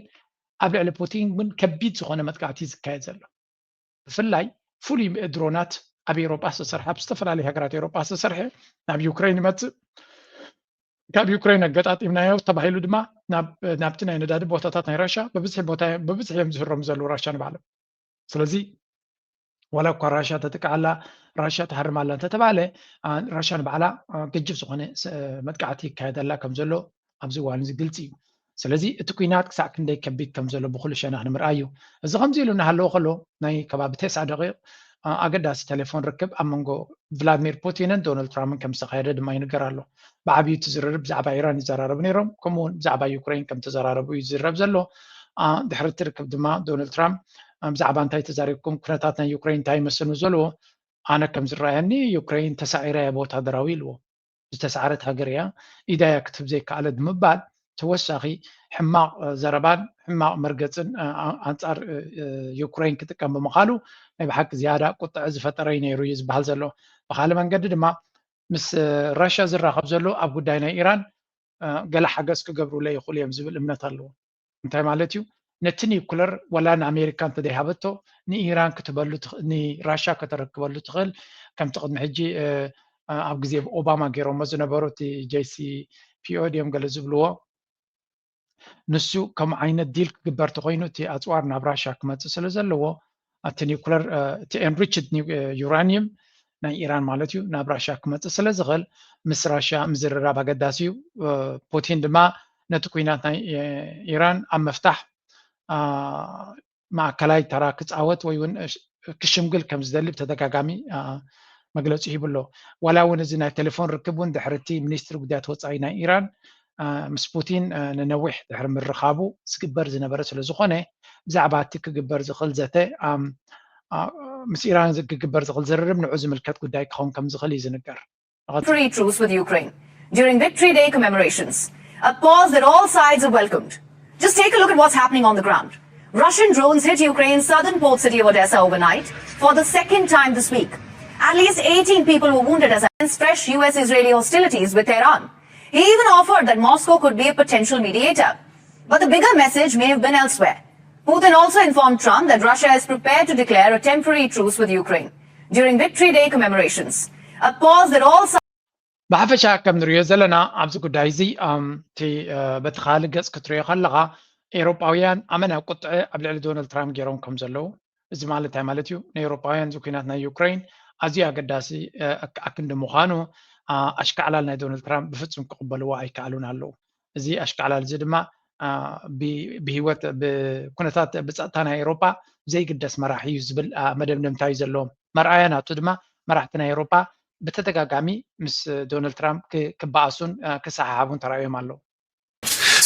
ኣብ ልዕሊ ፑቲን እውን ከቢድ ዝኾነ መጥቃዕቲ ዝካየድ ዘሎ። ብፍላይ ፍሉይ ድሮናት ኣብ ኤውሮጳ ዝተሰርሐ፣ ኣብ ዝተፈላለዩ ሃገራት ኤውሮጳ ዝተሰርሐ ናብ ዩክረይን ይመፅእ። ካብ ዩክረይን ኣገጣጢምናዮ ተባሂሉ ድማ ናብቲ ናይ ነዳዲ ቦታታት ናይ ራሻ ብብዝሒ ቦታ ብብዝሒ እዮም ዝህረሙ ዘለዉ ራሻ ንባዕሎም። ስለዚ ዋላ እኳ ራሻ ተጥቃዓላ ራሻ ትሃርማላ እንተተባለ ራሻ ንባዕላ ገጅፍ ዝኾነ መጥቃዕቲ ይካየደላ ከም ዘሎ ኣብዚ እዋን እዚ ግልፂ እዩ። ስለዚ እቲ ኩናት ክሳዕ ክንደይ ከቢድ ከም ዘሎ ብኩሉ ሸነኽ ንምርኣይ እዩ። እዚ ከምዚ ኢሉ እናሃለወ ከሎ ናይ ከባቢ ተስዓ ደቂቕ ኣገዳሲ ቴሌፎን ርክብ ኣብ መንጎ ቭላድሚር ፑቲንን ዶናልድ ትራምፕን ከም ዝተኻየደ ድማ ይንገር ኣሎ። ብዓብዩ እቲ ዝርርብ ብዛዕባ ኢራን ይዘራረቡ ነይሮም፣ ከምኡ እውን ብዛዕባ ዩክሬን ከም ተዘራረቡ እዩ ዝዝረብ ዘሎ። ድሕሪ እቲ ርክብ ድማ ዶናልድ ትራምፕ ብዛዕባ እንታይ ተዛሪብኩም፣ ኩነታት ናይ ዩክሬን እንታይ ይመስል ምስ ዘለዎ ኣነ ከም ዝረኣየኒ ዩክሬን ተሳዒራ እያ ብወታደራዊ ኢልዎ። ዝተሳዕረት ሃገር እያ፣ ኢዳያ ክትህብ ዘይከኣለት ብምባል ተወሳኺ ሕማቕ ዘረባን ሕማቕ መርገፅን ኣንፃር ዩክሬን ክጥቀም ብምኻሉ ናይ ብሓቂ ዝያዳ ቁጥዐ ዝፈጠረ እዩ ነይሩ እዩ ዝበሃል ዘሎ። ብካልእ መንገዲ ድማ ምስ ራሽያ ዝራኸብ ዘሎ ኣብ ጉዳይ ናይ ኢራን ገለ ሓገዝ ክገብሩለ ይኽእሉ እዮም ዝብል እምነት ኣለዎ። እንታይ ማለት እዩ? ነቲ ኒውክለር ዋላ ንኣሜሪካ እንተደይሃበቶ ንኢራን ክትበሉ ንራሻ ከተረክበሉ ትኽእል። ከምቲ ቅድሚ ሕጂ ኣብ ግዜ ኦባማ ገይሮሞ ዝነበሩ እቲ ጄሲ ፒኦ ድዮም ገለ ዝብልዎ ንሱ ከምኡ ዓይነት ዲል ክግበር ተኮይኑ እቲ ኣፅዋር ናብ ራሻ ክመፅእ ስለ ዘለዎ እቲ ኒውክለር እቲ ኤንሪችድ ዩራኒየም ናይ ኢራን ማለት እዩ ናብ ራሻ ክመፅእ ስለ ዝኽእል ምስ ራሻ ምዝርራብ ኣገዳሲ እዩ። ፑቲን ድማ ነቲ ኩናት ናይ ኢራን ኣብ ምፍታሕ ማእከላይ ተራ ክፃወት ወይ እውን ክሽምግል ከም ዝደሊ ብተደጋጋሚ መግለፂ ሂቡ ኣሎ። ዋላ እውን እዚ ናይ ቴሌፎን ርክብ እውን ድሕሪ እቲ ሚኒስትሪ ጉዳያት ወፃኢ ናይ ኢራን ምስ ፑቲን ንነዊሕ ድሕሪ ምርኻቡ ዝግበር ዝነበረ ስለ ዝኾነ ብዛዕባ እቲ ክግበር ዝኽእል ዘተ ምስ ኢራን ክግበር ዝኽእል ዝርርብ ንዑ ዝምልከት ጉዳይ ክኸውን ከም ዝኽእል እዩ ዝንገር። Temporary truce with Ukraine during Victory Day commemorations, a pause that all sides have welcomed. Just take a look at what's happening on the ground. Russian drones hit Ukraine's southern port city of Odessa overnight for the second time this week. At least eighteen people were wounded as fresh U S Israeli hostilities with Tehran. He even offered that Moscow could be a potential mediator. But the bigger message may have been elsewhere. Putin also informed Trump that Russia is prepared to declare a temporary truce with Ukraine during Victory Day commemorations, a pause that all sides ብሓፈሻ ከም ንሪኦ ዘለና ኣብዚ ጉዳይ እዚ እቲ በቲ ካልእ ገፅ ክትሪኦ ከለኻ ኤውሮጳውያን ኣመና ቁጥዐ ኣብ ልዕሊ ዶናልድ ትራምፕ ገይሮም ከም ዘለዉ እዚ ማለት እንታይ ማለት እዩ? ንኤውሮጳውያን እዚ ኩናት ናይ ዩክሬን ኣዝዩ ኣገዳሲ ኣክንዲ ምዃኑ ኣሽካዕላል ናይ ዶናልድ ትራምፕ ብፍጹም ክቕበልዎ ኣይከኣሉን ኣለዉ። እዚ ኣሽካዕላል እዚ ድማ ብህይወት ብኩነታት ብፀጥታ ናይ ኤውሮጳ ዘይግደስ መራሒ እዩ ዝብል መደምደምታ እዩ ዘለዎም። መርኣያ ናቱ ድማ መራሕቲ ናይ ኤውሮጳ ብተደጋጋሚ ምስ ዶናልድ ትራምፕ ክበኣሱን ክሰሓሓቡን ተራእዮም ኣለዉ።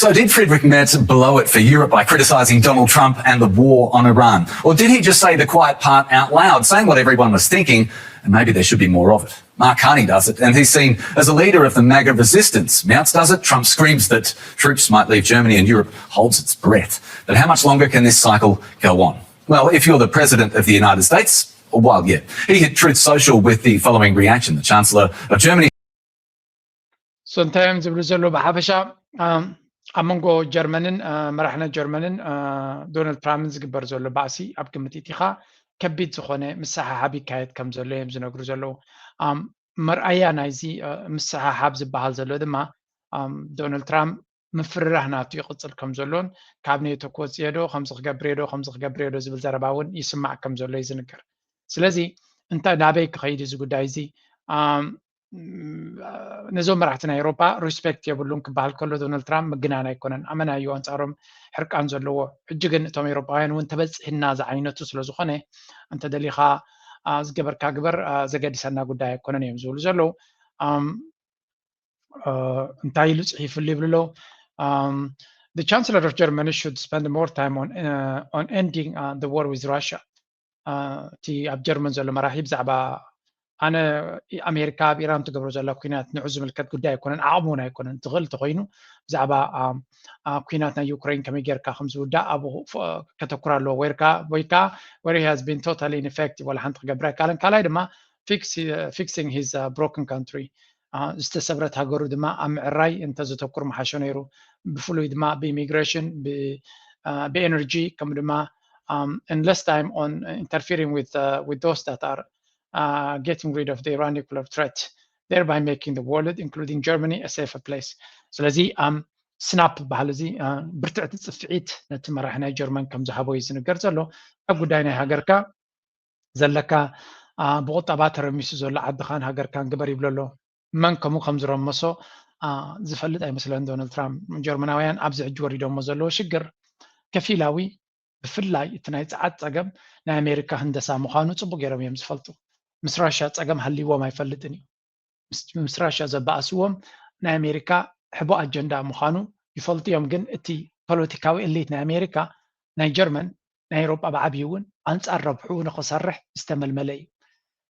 So did Friedrich Merz blow it for Europe by criticising Donald Trump and the war on Iran? Or did he just say the quiet part out loud, saying what everyone was thinking, and maybe there should be more of it? Mark Carney does it, and he's seen as a leader of the MAGA resistance. Merz does it, Trump screams that troops might leave Germany, and Europe holds its breath. But how much longer can this cycle go on? Well, if you're the President of the United States, A while yet. He hit Truth Social with the following reaction. The Chancellor of Germany. So እንታይ እዮም ዝብሉ ዘለዉ? ብሓፈሻ ኣብ መንጎ ጀርመንን መራሕነት ጀርመንን ዶናልድ ትራምፕን ዝግበር ዘሎ ባእሲ ኣብ ግምት ኢኻ ከቢድ ዝኾነ ምስሓሓብ ይካየድ ከም ዘሎ እዮም ዝነግሩ ዘለዉ። መርኣያ ናይዚ ምስሓሓብ ዝበሃል ዘሎ ድማ ዶናልድ ትራምፕ ምፍርራህ ናቱ ይቕፅል ከም ዘሎን ካብ ኔቶ ክወፅእ ዶ ከምዚ ክገብር ዶ ከምዚ ክገብር ዶ ዝብል ዘረባ እውን ይስማዕ ከም ዘሎ እዩ ዝንገር። ስለዚ እንታይ ናበይ ክኸይድ እዚ ጉዳይ እዚ? ነዞም መራሕቲ ናይ ኤውሮፓ ሪስፔክት የብሉን ክበሃል ከሎ ዶናልድ ትራምፕ ምግናን ኣይኮነን። ኣመና እዩ ኣንፃሮም ሕርቃን ዘለዎ። ሕጂ ግን እቶም ኤውሮፓውያን እውን ተበፂሕና ዝዓይነቱ ስለዝኾነ እንተደሊኻ ዝገበርካ ግበር ዘገድሰና ጉዳይ ኣይኮነን እዮም ዝብሉ ዘለዉ። እንታይ ኢሉ ፅሒፍሉ ይብሉ ኣለዉ? The Chancellor of Germany should spend more time on, uh, on ending uh, the war with Russia. እቲ ኣብ ጀርመን ዘሎ መራሒ ብዛዕባ ኣነ ኣሜሪካ ኣብ ኢራን ትገብሮ ዘላ ኩናት ንዑ ዝምልከት ጉዳይ ኣይኮነን፣ ዓቕሚ እውን ኣይኮነን። ትኽእል እንተኮይኑ ብዛዕባ ኩናት ናይ ዩክሬን ከመይ ጌርካ ከም ዝውዳእ ኣብኡ ከተኩር ኣለዎ። ወይ ከዓ ወይ ከዓ where he has been totally ineffective ዋላ ሓንቲ ክገብር ኣይካለን። ካልኣይ ድማ fixing his broken country ዝተሰብረት ሃገሩ ድማ ኣብ ምዕራይ እንተዘተኩር ምሓሾ ነይሩ። ብፍሉይ ድማ ብኢሚግሬሽን፣ ብኤነርጂ ከምኡ ድማ and less time on interfering with uh, with those that are uh, getting rid of the Iran nuclear threat, thereby making the world, including Germany, a safer place. ስለዚ ስናፕ በሃል እዚ ብርትዕቲ ፅፍዒት ነቲ መራሒ ናይ ጀርመን ከም ዝሃቦ እዩ ዝንገር ዘሎ። ኣብ ጉዳይ ናይ ሃገርካ ዘለካ ብቁጠባ ተረሚሱ ዘሎ ዓድኻን ሃገርካን ግበር ይብሎ ኣሎ። መን ከምኡ ከም ዝረመሶ ዝፈልጥ ኣይመስለን ዶናልድ ትራምፕ። ጀርመናውያን ኣብዚ ሕጂ ወሪዶሞ ዘለዎ ሽግር ከፊላዊ ብፍላይ እቲ ናይ ፀዓት ፀገም ናይ ኣሜሪካ ህንደሳ ምዃኑ ፅቡቅ ገይሮም እዮም ዝፈልጡ። ምስ ራሻ ፀገም ሃልይዎም ኣይፈልጥን እዩ። ምስ ራሻ ዘባእስዎም ናይ ኣሜሪካ ሕቦ ኣጀንዳ ምዃኑ ይፈልጡ እዮም። ግን እቲ ፖለቲካዊ እሊት ናይ ኣሜሪካ ናይ ጀርመን ናይ ኤውሮጳ ብዓብዩ እውን ኣንጻር ረብሕኡ ንኽሰርሕ ዝተመልመለ እዩ።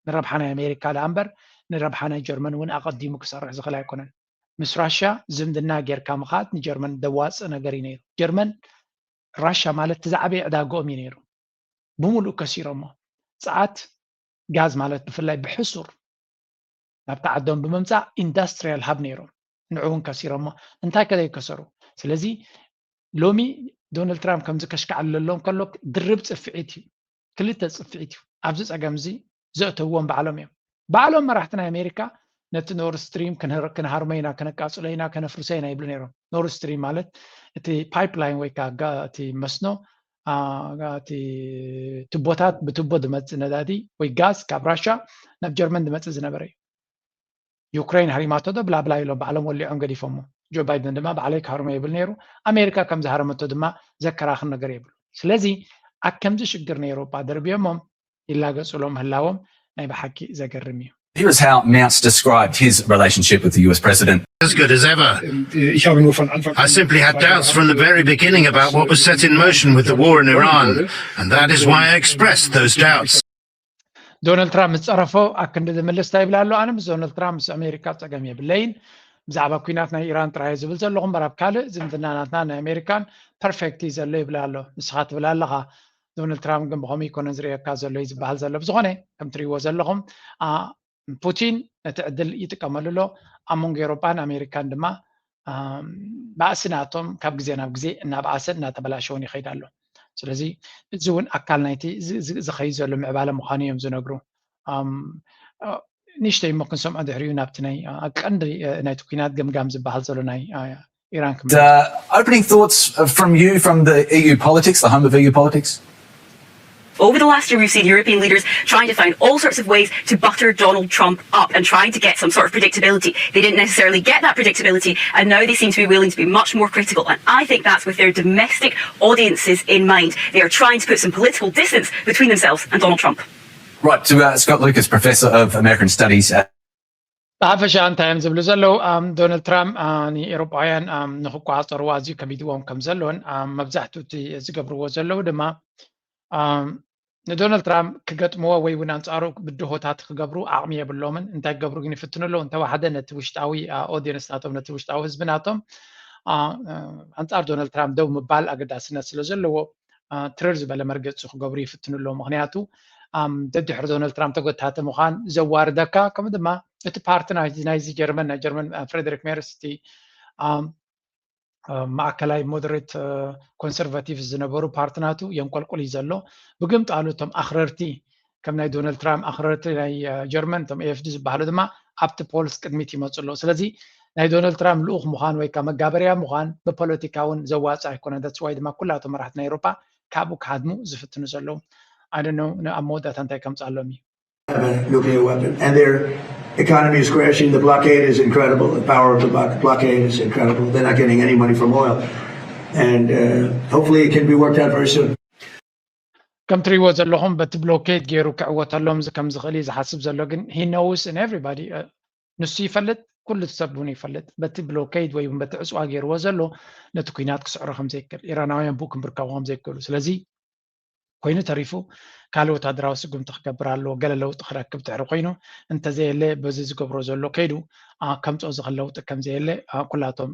ንረብሓ ናይ ኣሜሪካ ደኣ እምበር ንረብሓ ናይ ጀርመን እውን ኣቐዲሙ ክሰርሕ ዝኽእል ኣይኮነን። ምስ ራሽያ ዝምድና ጌርካ ምኻድ ንጀርመን ደዋጽእ ነገር እዩ ነይሩ። ጀርመን ራሽያ ማለት እቲ ዝዓበየ ዕዳግኦም እዩ ነይሩ። ብምሉእ ከሲሮሞ። ጸዓት፣ ጋዝ ማለት ብፍላይ ብሕሱር ናብታ ዓዶም ብምምጻእ ኢንዳስትሪያል ሃብ ነይሮም። ንዑ እውን ከሲሮሞ። እንታይ ከ ዘይከሰሩ? ስለዚ ሎሚ ዶናልድ ትራምፕ ከምዚ ከሽካዕለሎም ከሎ ድርብ ጽፍዒት እዩ። ክልተ ጽፍዒት እዩ ኣብዚ ጸገም እዚ ዘእተውዎም ባዕሎም እዮም። ባዕሎም መራሕቲ ናይ ኣሜሪካ ነቲ ኖርድ ስትሪም ክንሃርሞ ኢና፣ ከነቃጽሎ ኢና፣ ከነፍርሶ ኢና ይብሉ ነይሮም። ኖርድ ስትሪም ማለት እቲ ፓይፕላይን ወይ ከዓ እቲ መስኖ እቲ ቱቦታት ብቱቦ ዝመፅእ ነዳዲ ወይ ጋዝ ካብ ራሻ ናብ ጀርመን ዝመፅእ ዝነበረ እዩ። ዩክሬን ሃሪማቶ ዶ ብላብላ ኢሎም ባዕሎም ወሊዖም ገዲፎሞ። ጆ ባይደን ድማ ባዕለይ ክሃርሞ ይብል ነይሩ። ኣሜሪካ ከም ዝሃረመቶ ድማ ዘከራኽር ነገር የብሉ። ስለዚ ኣብ ከምዚ ሽግር ናይ ኤውሮጳ ደርብዮሞም ይላገፁሎም ምህላዎም ናይ ብሓቂ ዘገርም እዩ። Here is how Mounce described his relationship with the U S president. As good as ever. Ich habe nur von Anfang I simply had doubts from the very beginning about what was set in motion with the war in Iran, and that is why I expressed those doubts. ዶናልድ ትራምፕ ምስ ፀረፎ ኣክንዲ ዝምልስ እንታይ ይብል ኣሎ? ኣነ ምስ ዶናልድ ትራምፕ ምስ ኣሜሪካ ፀገም የብለይን፣ ብዛዕባ ኩናት ናይ ኢራን ጥራይ ዝብል ዘለኹ እምበር ኣብ ካልእ ዝምድና ናትና ናይ ኣሜሪካን ፐርፌክት እዩ ዘሎ ይብል ኣሎ። ንስኻ ትብል ኣለኻ። ዶናልድ ትራምፕ ግን ብኸምኡ ይኮነን ዝርእየካ ዘሎ እዩ ዝበሃል ዘሎ። ብዝኾነ ከም ትርእይዎ ዘለኹም ፑቲን ነቲ ዕድል ይጥቀመሉ ኣሎ። ኣብ መንጎ ኤውሮጳን ኣሜሪካን ድማ ባእሲ ናቶም ካብ ግዜ ናብ ግዜ እናበኣሰ እናተበላሸውን ይኸይድ ኣሎ። ስለዚ እዚ እውን ኣካል ናይቲ ዝኸይድ ዘሎ ምዕባለ ምዃኑ እዮም ዝነግሩ። ንእሽተይ እሞ ክንሰምዖ ድሕሪኡ ናብቲ ናይ ቀንዲ ናይቲ ኩናት ገምጋም ዝበሃል ዘሎ ናይ ኢራን ክምለስ። Opening thoughts from you from the E U politics, the home of E U politics? Over the last year, we've seen European leaders trying to find all sorts of ways to butter Donald Trump up and trying to get some sort of predictability. They didn't necessarily get that predictability, and now they seem to be willing to be much more critical. And I think that's with their domestic audiences in mind. They are trying to put some political distance between themselves and Donald Trump. Right, to uh, Scott Lucas, Professor of American Studies at ብሓፈሻ እንታይ እዮም ዝብሉ ዘለዉ? ዶናልድ ትራምፕ ንኤውሮጳውያን ንክቆፃፀርዎ ኣዝዩ ከቢድዎም ከም ዘሎን መብዛሕትኡ እቲ ዝገብርዎ ዘለዉ ድማ ንዶናልድ ትራምፕ ክገጥምዎ ወይ እውን ኣንፃሩ ብድሆታት ክገብሩ ዓቕሚ የብሎምን። እንታይ ክገብሩ ግን ይፍትኑ ኣለዉ? እንተወሓደ ነቲ ውሽጣዊ ኦዲየንስ ናቶም፣ ነቲ ውሽጣዊ ህዝቢ ናቶም ኣንፃር ዶናልድ ትራምፕ ደው ምባል ኣገዳስነት ስለ ዘለዎ ትርር ዝበለ መርገፂ ክገብሩ ይፍትኑ ኣለዉ። ምክንያቱ ደድሕሪ ዶናልድ ትራምፕ ተጎታተ ምዃን ዘዋርደካ፣ ከምኡ ድማ እቲ ፓርቲ ናይዚ ጀርመን ናይ ጀርመን ፍሬደሪክ ሜርስ እቲ ማእከላይ ሞደሬት ኮንሰርቫቲቭ ዝነበሩ ፓርቲ ናቱ የንቆልቁል እዩ ዘሎ። ብግምጣሉ እቶም ኣኽረርቲ ከም ናይ ዶናልድ ትራምፕ ኣኽረርቲ ናይ ጀርመን እቶም ኤፍዲ ዝበሃሉ ድማ ኣብቲ ፖልስ ቅድሚት ይመፁ ኣለዉ። ስለዚ ናይ ዶናልድ ትራምፕ ልኡኽ ምዃን ወይ ከዓ መጋበርያ ምዃን ብፖለቲካ እውን ዘዋፅእ ኣይኮነን። ዳትስ ዋይ ድማ ኩላቶም መራሕቲ ናይ ኤውሮፓ ካብኡ ክሃድሙ ዝፍትኑ ዘለዉ። ኣደነው ኣብ መወዳእታ እንታይ ከምፅኣሎም እዩ? have a nuclear weapon. And their economy is crashing. The blockade is incredible. The power of the blockade is incredible. They're not getting any money from oil. And uh, hopefully it can be worked out very soon. ከም ትሪእዎ ዘለኹም በቲ ብሎኬድ ገይሩ ክዕወተሎም ከም ዝኽእል እዩ ዝሓስብ ዘሎ። ግን he knows and everybody ንሱ ይፈልጥ፣ ኩሉ ሰብ እውን ይፈልጥ። በቲ ብሎኬድ ወይ በቲ ዕፅዋ ገይርዎ ዘሎ ነቲ ኩናት ክስዕሮ ከም ዘይክእል፣ ኢራናውያን ብኡ ክምብርከቡ ከም ዘይክእሉ። ስለዚ ኮይኑ ተሪፉ ካልእ ወታደራዊ ስጉምቲ ክገብር ኣለዎ። ገለ ለውጢ ክረክብ ድሕሪ ኮይኑ እንተዘየለ በዚ ዝገብሮ ዘሎ ከይዱ ከምፅኦ ዝኽእል ለውጢ ከምዘየለ ኩላቶም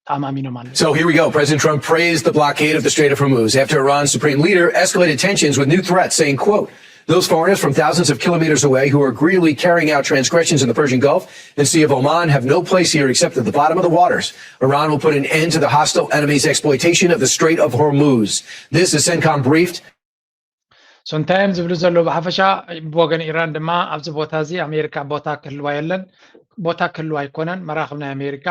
ተኣማሚኖም ኣለዉ። So here we go. President Trump praised the blockade of the Strait of Hormuz after Iran's supreme leader escalated tensions with new threats, saying, quote, those foreigners from thousands of kilometers away who are greedily carrying out transgressions in the Persian Gulf and Sea of Oman have no place here except at the bottom of the waters. Iran will put an end to the hostile enemy's exploitation of the Strait of Hormuz. This is CENTCOM briefed. So እንታይ እዮም ዝብሉ ዘለዉ? ብሓፈሻ ብወገን ኢራን ድማ ኣብዚ ቦታ እዚ ኣሜሪካ ቦታ ክህልዋ የለን፣ ቦታ ክህልዋ ኣይኮነን። መራኽብ ናይ ኣሜሪካ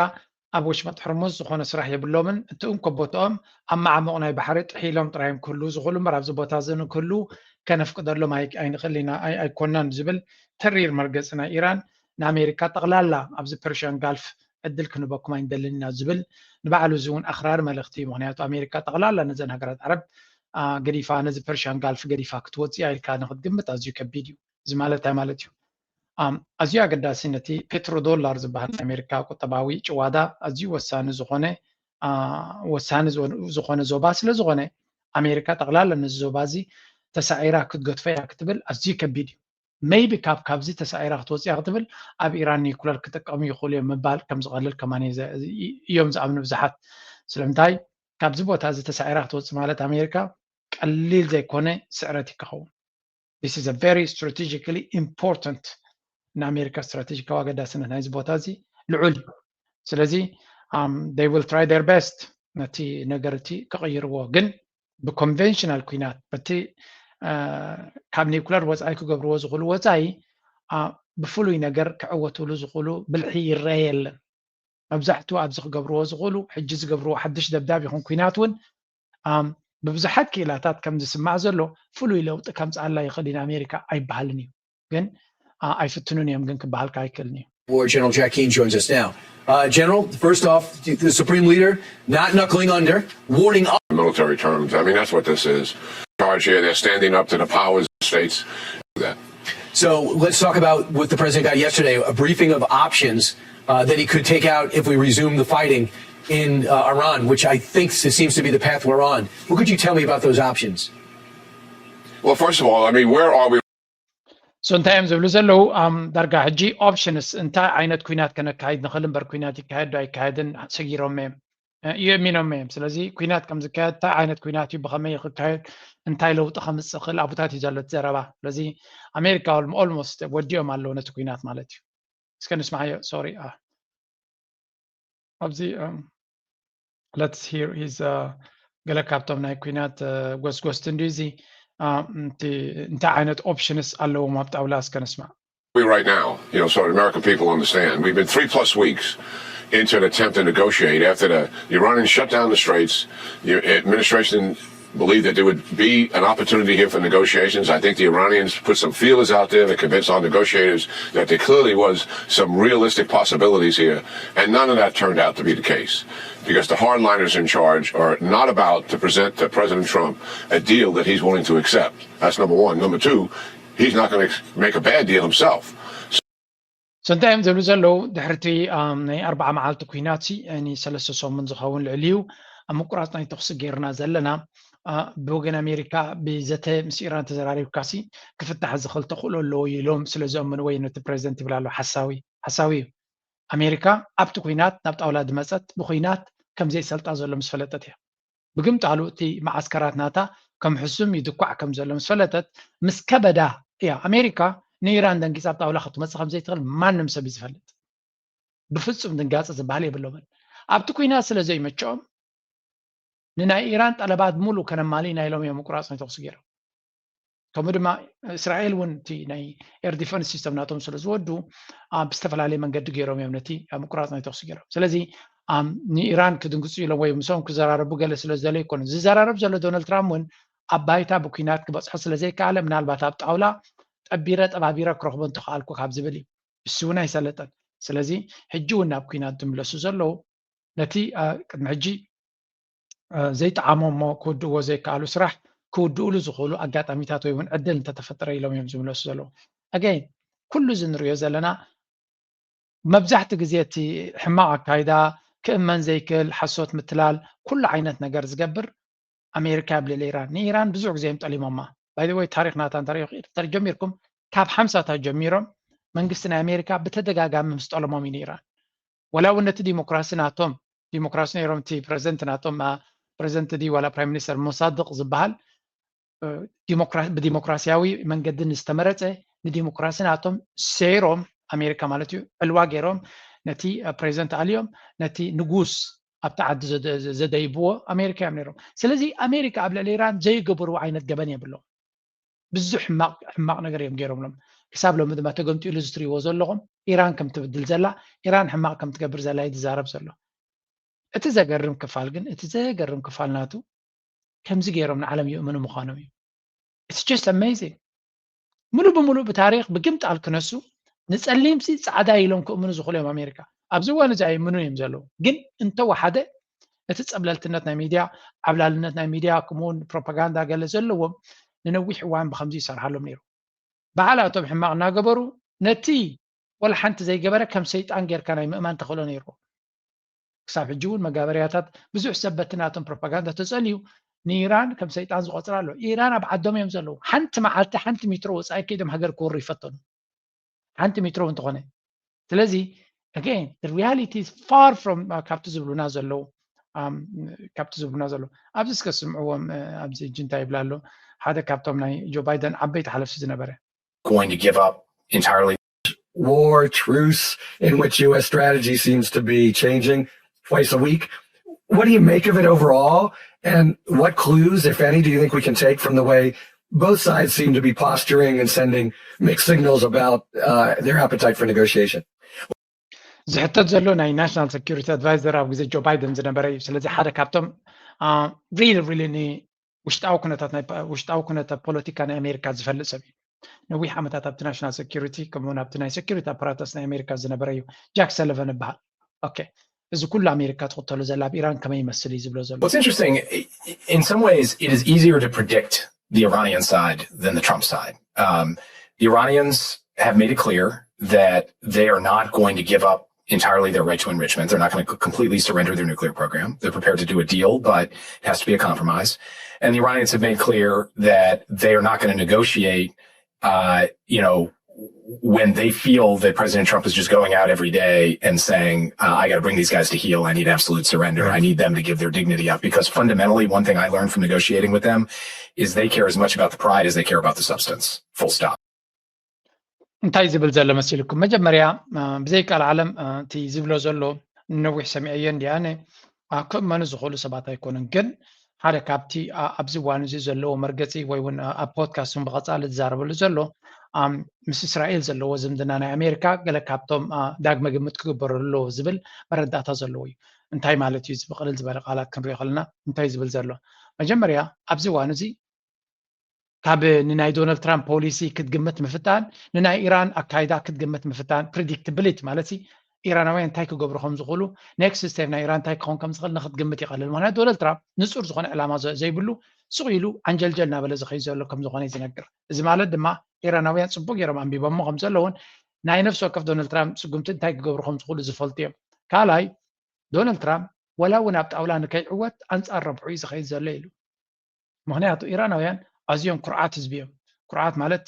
ኣብ ወሽመጥ ሕርሙዝ ዝኾነ ስራሕ የብሎምን። እቲ እንኮ ቦትኦም ኣብ መዓሙቕ ናይ ባሕሪ ጥሒሎም ጥራዮም ክህልዉ ዝኽእሉ እምበር ኣብዚ ቦታ እዚ ንክህልዉ ከነፍቅደሎም ኣይንኽእል ኢና ኣይኮናን ዝብል ተሪር መርገፂ ናይ ኢራን ንኣሜሪካ ጠቕላላ ኣብዚ ፐርሽያን ጋልፍ ዕድል ክንበኩም ኣይንደልን ኢና ዝብል ንባዕሉ እዚ እውን ኣኽራሪ መልእኽቲ እዩ። ምክንያቱ ኣሜሪካ ጠቕላላ ነዘን ሃገራት ዓረብ ገዲፋ ነዚ ፐርሽያን ጋልፍ ገዲፋ ክትወፅእ ኢልካ ንክትግምት ኣዝዩ ከቢድ እዩ። እዚ ማለት እንታይ ማለት እዩ? ኣዝዩ ኣገዳሲ ነቲ ፔትሮ ዶላር ዝበሃል ናይ ኣሜሪካ ቁጠባዊ ጭዋዳ ኣዝዩ ወሳኒ ዝኾነ ወሳኒ ዝኾነ ዞባ ስለ ዝኾነ ኣሜሪካ ጠቕላላ ነዚ ዞባ እዚ ተሳዒራ ክትገድፎ እያ ክትብል ኣዝዩ ከቢድ እዩ። ሜይቢ ካብ ካብዚ ተሳዒራ ክትወፅእ እያ ክትብል ኣብ ኢራን ኒኩለር ክጥቀሙ ይኽእሉ እዮም ምባል ከም ዝቐልል ከማን እዮም ዝኣምኑ ብዙሓት። ስለምንታይ ካብዚ ቦታ እዚ ተሳዒራ ክትወፅእ ማለት ኣሜሪካ ቀሊል ዘይኮነ ስዕረት እዩ ክኸውን። This is a very strategically important ንኣሜሪካ ስትራቴጂካዊ ኣገዳስነት ናይዚ ቦታ እዚ ልዑል እዩ። ስለዚ they will try their best ነቲ ነገር እቲ ክቕይርዎ ግን ብኮንቨንሽናል ኩናት በቲ ካብ ኒኩለር ወፃኢ ክገብርዎ ዝኽእሉ ወፃኢ ብፍሉይ ነገር ክዕወትሉ ዝኽእሉ ብልሒ ይረአ የለን። መብዛሕትኡ ኣብዚ ክገብርዎ ዝኽእሉ ሕጂ ዝገብርዎ ሓድሽ ደብዳብ ይኹን ኩናት እውን ብብዙሓት ክኢላታት ከም ዝስማዕ ዘሎ ፍሉይ ለውጢ ከምፅኣላ ይኽእል እዩ ንኣሜሪካ ኣይበሃልን እዩ። ግን ኣይፍትኑን እዮም ግን ክበሃልካ ኣይክእልን እዩ። War General Jack Keane joins us now. Uh, General, first off, the Supreme Leader not knuckling under, warning up. Military terms. I mean, that's what this is. Charge here, they're standing up to the powers of states. That. So let's talk about what the president got yesterday, a briefing of options uh, that he could take out if we resume the fighting in uh, Iran, which I think seems to be the path we're on. What could you tell me about those options? Well, first of all, I mean, where are we? So እንታይ እዮም ዝብሉ ዘለዉ? ዳርጋ ሕጂ ኦፕሽንስ እንታይ ዓይነት ኩናት ከነካይድ ንኽእል እምበር ኩናት ይካየድ ዶ ኣይካየድን ሰጊሮም እዮም። የእሚኖም እዮም። ስለዚ ኩናት ከም ዝካየድ እንታይ ዓይነት ኩናት እዩ ብኸመይ ክካየድ እንታይ ለውጢ ከምፅእ ክእል ኣብታት እዩ ዘሎ እቲ ዘረባ። ስለዚ ኣሜሪካ ኦልሞስት ወዲኦም ኣለዉ ነቲ ኩናት ማለት እዩ። እስከ ንስማዓዮ። ሶሪ ኣብዚ let's hear his ገለ ካብቶም ናይ ኩናት ጎስጎስቲ እንዲ እዚ እንታይ ዓይነት ኦፕሽንስ ኣለዎም ኣብ ጣውላ እስከ ንስማዕ። We right now, you know, so the American people understand. We've been three plus weeks into an attempt to negotiate after the Iranians shut down the straits. The administration believed that there would be an opportunity here for negotiations. I think the Iranians put some feelers out there to convince our negotiators that there clearly was some realistic possibilities here, and none of that turned out to be the case because the hardliners in charge are not about to present to President Trump a deal that he's willing to accept. That's number one. Number two, he's not going to make a bad deal himself. So እንታይ እዮም ዝብሉ ዘለዉ? ድሕርቲ ናይ ኣርባዓ መዓልቲ ኩናት ሲ ንሰለስተ ሰሙን ዝኸውን ልዕሊ እዩ ኣብ ምቁራፅ ናይ ተኽሲ ገይርና ዘለና። ብወገን ኣሜሪካ ብዘተ ምስ ኢራን ተዘራሪብካ ሲ ክፍታሕ ዝኽእል ተኽእሎ ኣለዎ ኢሎም ስለ ዝኣምኑ ወይ ነቲ ፕሬዚደንት ይብል ኣሎ ሓሳዊ ሓሳዊ እዩ። ኣሜሪካ ኣብቲ ኩናት ናብ ጣውላ ዝመፀት ብኩናት ከም ዘይሰልጣ ዘሎ ምስ ፈለጠት እያ። ብግምጣሉ እቲ መዓስከራት ናታ ከም ሕሱም ይድኳዕ ከም ዘሎ ምስ ፈለጠት፣ ምስ ከበዳ እያ። ኣሜሪካ ንኢራን ደንጊፃ ኣብ ጣውላ ክትመፅእ ከም ዘይትኽእል ማንም ሰብ እዩ ዝፈልጥ። ብፍፁም ድንጋፂ ዝበሃል የብሎምን። ኣብቲ ኩናት ስለ ዘይመቸኦም ንናይ ኢራን ጠለባት ሙሉ ከነማሊ ናይ ሎም እዮም ምቁራፅ ናይ ተኩሲ ገይሮም። ከምኡ ድማ እስራኤል እውን እቲ ናይ ኤር ዲፈንስ ሲስተም ናቶም ስለ ዝወዱ ኣብ ዝተፈላለየ መንገዲ ገይሮም እዮም ነቲ ምቁራፅ ናይ ተኩሲ ገይሮም። ስለዚ ንኢራን ክድንግፁ ኢሎም ወይ ምስኦም ክዘራረቡ ገለ ስለ ዝደለ ይኮኑ። ዝዘራረብ ዘሎ ዶናልድ ትራምፕ እውን ኣብ ባይታ ብኩናት ክበፅሖ ስለ ዘይከኣለ ምናልባት ኣብ ጣውላ ጠቢረ ጠባቢረ ክረኽቦ እንተኸኣልኩ ካብ ዝብል እዩ። እሱ እውን ኣይሰለጠን። ስለዚ ሕጂ እውን ናብ ኩናት ዝምለሱ ዘለዉ ነቲ ቅድሚ ሕጂ ዘይጠዓሞም እሞ ክውድእዎ ዘይከኣሉ ስራሕ ክውድእሉ ዝኽእሉ ኣጋጣሚታት ወይ እውን ዕድል እንተተፈጠረ ኢሎም እዮም ዝምለሱ ዘለዉ። ኣገይን ኩሉ እዚ ንሪኦ ዘለና መብዛሕቲ ግዜ እቲ ሕማቕ ኣካይዳ ክእመን ዘይክእል ሓሶት ምትላል ኩሉ ዓይነት ነገር ዝገብር ኣሜሪካ ኣብ ልዕሊ ኢራን። ንኢራን ብዙሕ ግዜ እዮም ጠሊሞማ። ባይ ወይ ታሪኽ ናታ እንተሪኦ ተጀሚርኩም ካብ ሓምሳታት ጀሚሮም መንግስቲ ናይ ኣሜሪካ ብተደጋጋሚ ምስ ጠለሞም እዩ ንኢራን። ወላ እውን ነቲ ዲሞክራሲ ናቶም ዲሞክራሲ ነይሮም እቲ ፕረዚደንት ናቶም ፕረዚደንት ዲ ዋላ ፕራይም ሚኒስተር ሞሳድቅ ዝበሃል ብዲሞክራሲያዊ መንገዲ ዝተመረፀ ንዲሞክራሲ ናቶም ሰይሮም ኣሜሪካ ማለት እዩ ዕልዋ ገይሮም ነቲ ፕረዚደንት ኣልዮም ነቲ ንጉስ ኣብቲ ዓዲ ዘደይብዎ ኣሜሪካ እዮም ነይሮም። ስለዚ ኣሜሪካ ኣብ ልዕሊ ኢራን ዘይገበርዎ ዓይነት ገበን የብሎም። ብዙሕ ሕማቕ ሕማቕ ነገር እዮም ገይሮምሎም። ክሳብ ሎሚ ድማ ተገምጢሉ ዝትሪእዎ ዘለኹም ኢራን ከም ትብድል ዘላ ኢራን ሕማቕ ከም ትገብር ዘላ እዩ ዝዛረብ ዘሎ። እቲ ዘገርም ክፋል ግን እቲ ዘገርም ክፋል ናቱ ከምዚ ገይሮም ንዓለም ይእምኑ ምዃኖም እዩ። It's just amazing። ሙሉ ብሙሉ ብታሪክ ብግምጣል ክነሱ ንፀሊምሲ ፃዕዳ ኢሎም ክእምኑ ዝኽእሉ እዮም ኣሜሪካ። ኣብዚ እዋን እዚ ኣይእምኑን እዮም ዘለዉ። ግን እንተወሓደ እቲ ፀብለልትነት ናይ ሚድያ ዓብላልነት ናይ ሚድያ ከምኡውን ፕሮፓጋንዳ ገለ ዘለዎም ንነዊሕ እዋን ብከምዚ ይሰርሓሎም ነይሩ። ባዕላቶም ሕማቕ እናገበሩ ነቲ ወላ ሓንቲ ዘይገበረ ከም ሰይጣን ጌርካ ናይ ምእማን ተኽእሎ ነይርዎ። ክሳብ ሕጂ እውን መጋበርያታት ብዙሕ ሰብ በቲ ናቶም ፕሮፓጋንዳ ተጸልዩ ንኢራን ከም ሰይጣን ዝቆፅራ ኣሎ። ኢራን ኣብ ዓዶም እዮም ዘለዉ። ሓንቲ መዓልቲ ሓንቲ ሚትሮ ወፃኢ ከይዶም ሃገር ክወሩ ይፈተኑ። ሓንቲ ሚትሮ እንተኾነ ስለዚ again the reality is far from ካብቲ ዝብሉና ዘለዉ ካብቲ ዝብሉና ዘለዉ ኣብዚ እስከ ስምዕዎም ኣብዚ እጅ እንታይ ይብላ ኣሎ ሓደ ካብቶም ናይ ጆ ባይደን ዓበይቲ ሓለፍቲ ዝነበረ going to give up entirely war truce in which U S strategy seems to be changing twice a week. What do you make of it overall? And what clues, if any, do you think we can take from the way both sides seem to be posturing and sending mixed signals about uh, their appetite for negotiation? ዝሕተት ዘሎ ናይ ናሽናል ሴኩሪቲ ኣድቫይዘር ኣብ ግዜ ጆ ባይደን ዝነበረ እዩ። ስለዚ ሓደ ካብቶም ሪሊ ሪሊ ውሽጣዊ ኩነታት ናይ ውሽጣዊ ኩነታት ፖለቲካ ናይ ኣሜሪካ ዝፈልጥ ሰብ እዩ። ነዊሕ ዓመታት ኣብቲ ናሽናል ሴኩሪቲ ከምኡውን ኣብቲ ናይ ሴኩሪቲ ኣፓራተስ ናይ ኣሜሪካ ዝነበረ እዩ። ጃክ ሰለቨን ይበሃል። ኦኬ፣ እዚ ኩሉ ኣሜሪካ ትኽተሎ ዘላ ኣብ ኢራን ከመይ ይመስል እዩ ዝብሎ ዘሎ። What's interesting, in some ways, it is easier to predict the Iranian side than the Trump side. Um, the Iranians have made it clear that they are not going to give up entirely their right to enrichment. They're not going to completely surrender their nuclear program. They're prepared to do a deal, but it has to be a compromise. And the Iranians have made clear that they are not going to negotiate, uh, you know, when they feel that President Trump is just going out every day and saying, uh, I got to bring these guys to heel, I need absolute surrender, I need them to give their dignity up. Because fundamentally, one thing I learned from negotiating with them is they care as much about the pride as they care about the substance. Full stop. እንታይ ዝብል ዘሎ መሲልኩም? መጀመርያ ብዘይ ቃል ዓለም እቲ ዝብሎ ዘሎ ነዊሕ ሰሚዐዮ እንዲ ኣነ ክእመኑ ዝኽእሉ ሰባት ኣይኮኑን። ግን ሓደ ካብቲ ኣብዚ እዋን እዚ ዘለዎ መርገፂ ወይ እውን ኣብ ፖድካስት ብቐፃሊ ዝዛረበሉ ዘሎ ምስ እስራኤል ዘለዎ ዝምድና ናይ ኣሜሪካ ገለ ካብቶም ዳግመ ግምት ክግበረሉ ኣለዎ ዝብል መረዳእታ ዘለዎ እዩ። እንታይ ማለት እዩ? እዚ ብቕልል ዝበለ ቃላት ክንሪኦ ከለና እንታይ ዝብል ዘሎ? መጀመርያ ኣብዚ እዋን እዚ ካብ ንናይ ዶናልድ ትራምፕ ፖሊሲ ክትግምት ምፍታን ንናይ ኢራን ኣካይዳ ክትግምት ምፍታን ፕሪዲክትብሊቲ ማለት ኢራናውያን እንታይ ክገብሩ ከም ዝኽእሉ ኔክስት ስቴፕ ናይ ኢራን እንታይ ክኸውን ከም ዝኽእል ንክትግምት ይቐልል። ምክንያቱ ዶናልድ ትራምፕ ንፁር ዝኾነ ዕላማ ዘይብሉ ስቕ ኢሉ ዓንጀልጀል እናበለ ዝኸይ ዘሎ ከም ዝኾነ እዩ ዝነግር። እዚ ማለት ድማ ኢራናውያን ፅቡቅ ገይሮም ኣንቢቦሞ ከም ዘለውን ናይ ነፍሲ ወከፍ ዶናልድ ትራምፕ ስጉምቲ እንታይ ክገብሩ ከም ዝኽእሉ ዝፈልጡ እዮም። ካልኣይ ዶናልድ ትራምፕ ወላ እውን ኣብ ጣውላ ንከይዕወት ኣንፃር ረብሑ እዩ ዝኸይድ ዘሎ ኢሉ። ምክንያቱ ኢራናውያን ኣዝዮም ኩርዓት ህዝቢ እዮም። ኩርዓት ማለት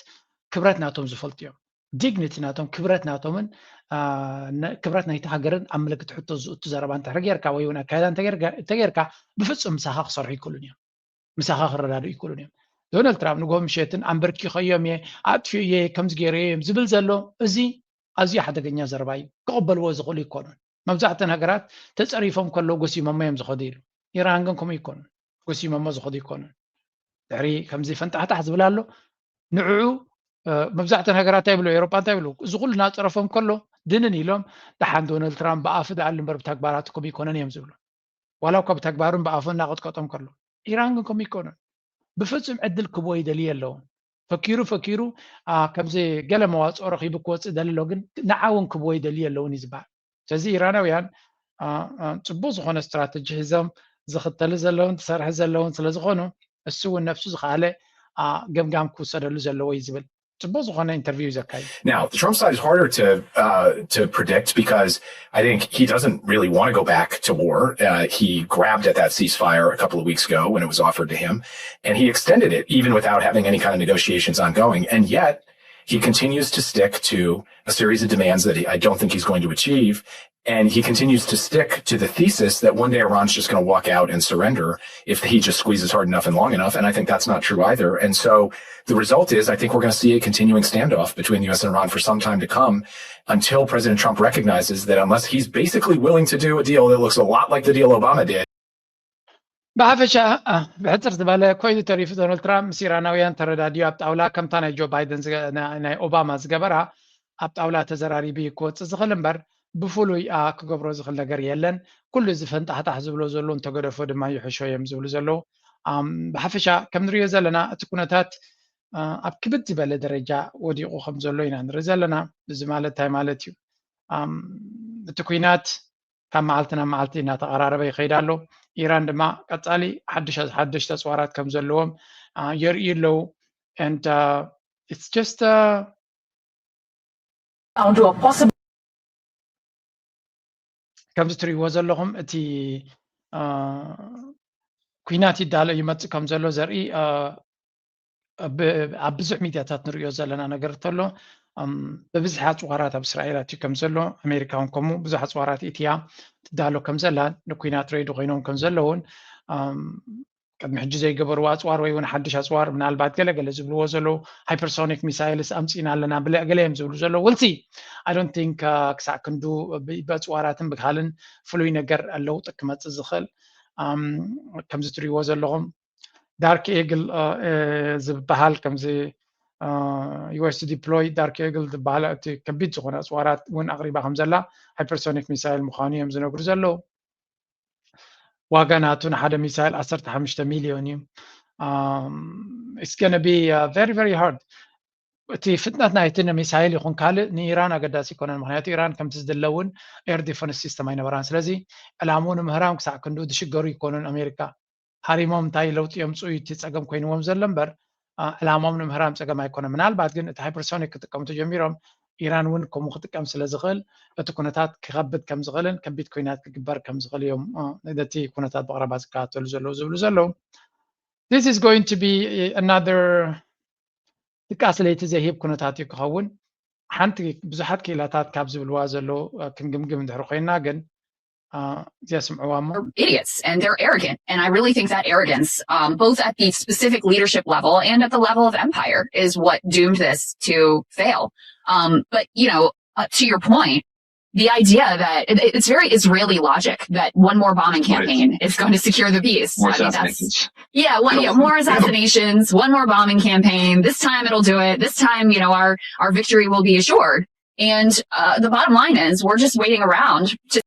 ክብረት ናቶም ዝፈልጡ እዮም። ዲግኒቲ ናቶም ክብረት ናቶምን ክብረት ናይቲ ሃገርን ኣብ ምልክት ሕቶ ዝእቱ ዘረባ እንተሕር ጌርካ ወይ እውን ኣካይዳ እንተጌርካ ብፍፁም ምሳኻ ክሰርሑ ይክእሉን እዮም። ምሳኻ ክረዳድኡ ይክእሉን እዮም። ዶናልድ ትራምፕ ንጎ ምሸትን ኣንበርኪኸዮም እየ፣ ኣጥፊኡ እየ፣ ከምዚ ገይረ እዮም ዝብል ዘሎ፣ እዚ ኣዝዩ ሓደገኛ ዘረባ እዩ። ክቕበልዎ ዝኽእሉ ይኮኑን። መብዛሕተን ሃገራት ተፀሪፎም ከለዉ ጎሲሞሞ እዮም ዝኸዱ ኢሉ። ኢራን ግን ከምኡ ይኮኑን፣ ጎሲሞሞ ዝኸዱ ይኮኑን። ድሕሪ ከምዚ ፈንጣሕጣሕ ዝብል ኣሎ፣ ንዕኡ መብዛሕተን ሃገራት እንታይ ይብሉ፣ ኤሮጳ እንታይ ይብሉ፣ እዚ ኩሉ እናፀረፎም ከሎ ድንን ኢሎም፣ ደሓን ዶናልድ ትራምፕ ብኣፉ ደኣሉ እምበር ብተግባራቱ ከምኡ ይኮነን እዮም ዝብሉ። ዋላ እኳ ብተግባሩን ብኣፉ እናቐጥቀጦም ከሎ፣ ኢራን ግን ከምኡ ይኮነን። ብፍጹም ዕድል ክቦ ይደልዩ ኣለውን። ፈኪሩ ፈኪሩ ከምዚ ገለ መዋፅኦ ረኺቡ ክወፅእ ደሊ ኣሎ፣ ግን ንዓ እውን ክቦ ይደልዩ ኣለውን እዩ ዝበሃል። ስለዚ ኢራናውያን ፅቡቅ ዝኾነ ስትራተጂ ሒዞም ዝኽተሉ ዘለውን ዝሰርሑ ዘለውን ስለዝኾኑ፣ እሱ እውን ነብሱ ዝኸኣለ ገምጋም ክውሰደሉ ዘለዎ እዩ ዝብል ፅቡቅ ዝኾነ ኢንተርቪው እዩ ዘካይድ። Now, the Trump side is harder to uh, to predict because I think he doesn't really want to go back to war. Uh, he grabbed at that ceasefire a couple of weeks ago when it was offered to him, and he extended it even without having any kind of negotiations ongoing. And yet, he continues to stick to a series of demands that he, I don't think he's going to achieve. And he continues to stick to the thesis that one day Iran's just going to walk out and surrender if he just squeezes hard enough and long enough. And I think that's not true either. And so the result is, I think we're going to see a continuing standoff between the U S and Iran for some time to come until President Trump recognizes that unless he's basically willing to do a deal that looks a lot like the deal Obama did, ብሓፈሻ ብሕፅር ዝበለ ኮይኑ ተሪፉ፣ ዶናልድ ትራምፕ ምስ ኢራናውያን ተረዳዲኡ ኣብ ጣውላ ከምታ ናይ ጆ ባይደን ናይ ኦባማ ዝገበራ ኣብ ጣውላ ተዘራሪቡ እዩ ክወፅእ ዝኽእል እምበር ብፍሉይ ክገብሮ ዝኽእል ነገር የለን። ኩሉ እዚ ፈንጣሕጣሕ ዝብሎ ዘሎ እንተገደፎ ድማ ይሕሾ እዮም ዝብሉ ዘለዉ። ብሓፈሻ ከም ንሪኦ ዘለና እቲ ኩነታት ኣብ ክብድ ዝበለ ደረጃ ወዲቑ ከም ዘሎ ኢና ንርኢ ዘለና። እዚ ማለት እንታይ ማለት እዩ? እቲ ኩናት ካብ መዓልቲ ናብ መዓልቲ እናተቐራረበ ይኸይድ ኣሎ። ኢራን ድማ ቀፃሊ ሓድሽ ሓደሽቲ ኣፅዋራት ከም ዘለዎም የርእዩ ኣለዉ። And uh, it's just uh, I'll do a possible ከምዚ ትሪእዎ ዘለኹም እቲ ኩናት ይዳሎ ይመፅእ ከም ዘሎ ዘርኢ ኣብ ብዙሕ ሚድያታት ንሪኦ ዘለና ነገር እንተሎ ብብዝሒ ኣፅዋራት ኣብ እስራኤል ኣትዩ ከም ዘሎ፣ ኣሜሪካ እውን ከምኡ ብዙሕ ኣፅዋራት ኢትያ ትዳሎ ከም ዘላ፣ ንኩናት ሬዲ ኮይኖም ከም ዘለውን ቅድሚ ሕጂ ዘይገበርዎ ኣፅዋር ወይ እውን ሓድሽ ኣፅዋር ምናልባት ገለገለ ዝብልዎ ዘለዉ ሃይፐርሶኒክ ሚሳይልስ ኣምፂና ኣለና ብለ ገለ እዮም ዝብሉ ዘለዉ። We'll see. I don't think ክሳዕ ክንዱ ብኣፅዋራትን ብካልን ፍሉይ ነገር ለውጢ ክመፅእ ዝኽእል ከምዚ ትሪእዎ ዘለኹም ዳርክ ኤግል ዝበሃል ከምዚ ዩኤስ ዲፕሎይ ዳርክ ኤግል ዝበሃል እቲ ከቢድ ዝኾነ ኣፅዋራት እውን ኣቕሪባ ከም ዘላ ሃይፐርሶኒክ ሚሳይል ምዃኑ እዮም ዝነግሩ ዘለዉ። ዋጋ ናቱ ንሓደ ሚሳይል ዓሰርተ ሓሙሽተ ሚልዮን እዩ። It's gonna be very very hard። እቲ ፍጥነት ናይቲ ሚሳይል ይኹን ካልእ ንኢራን ኣገዳሲ ይኮነን። ምክንያቱ ኢራን ከምቲ ዝድለ እውን ኤር ዲፈንስ ሲስተም ኣይነበራን። ስለዚ ዕላምኡ ንምህራም ክሳዕ ክንዱ ዝሽገሩ ይኮኑን። ኣሜሪካ ሃሪሞም እንታይ ለውጢ የምፅኡ እቲ ፀገም ኮይንዎም ዘሎ እምበር ዕላሞም ንምህራም ፀገም ኣይኮነን። ምናልባት ግን እቲ ሃይፐርሶኒክ ክጥቀሙ ተጀሚሮም ኢራን እውን ከምኡ ክጥቀም ስለ ዝኽእል እቲ ኩነታት ክኸብድ ከም ዝኽእልን ከቢድ ኩናት ክግበር ከም ዝኽእል እዮም ነቲ ኩነታት ብቕረባ ዝከታተሉ ዘለዉ ዝብሉ ዘለዉ። This is going to be another ድቃስ ለይቲ ዘይህብ ኩነታት እዩ ክኸውን። ሓንቲ ብዙሓት ክኢላታት ካብ ዝብልዋ ዘለዉ ክንግምግም እንድሕር ኮይና ግን uh, yes, idiots and they're arrogant. And I really think that arrogance, um, both at the specific leadership level and at the level of empire, is what doomed this to fail. Um, but, you know, uh, to your point, the idea that it, it's very Israeli logic that one more bombing campaign is going to secure the peace. More I mean, assassinations. Yeah, one, yeah, more assassinations, one more bombing campaign. This time it'll do it. This time, you know, our our victory will be assured. And uh, the bottom line is, we're just waiting around to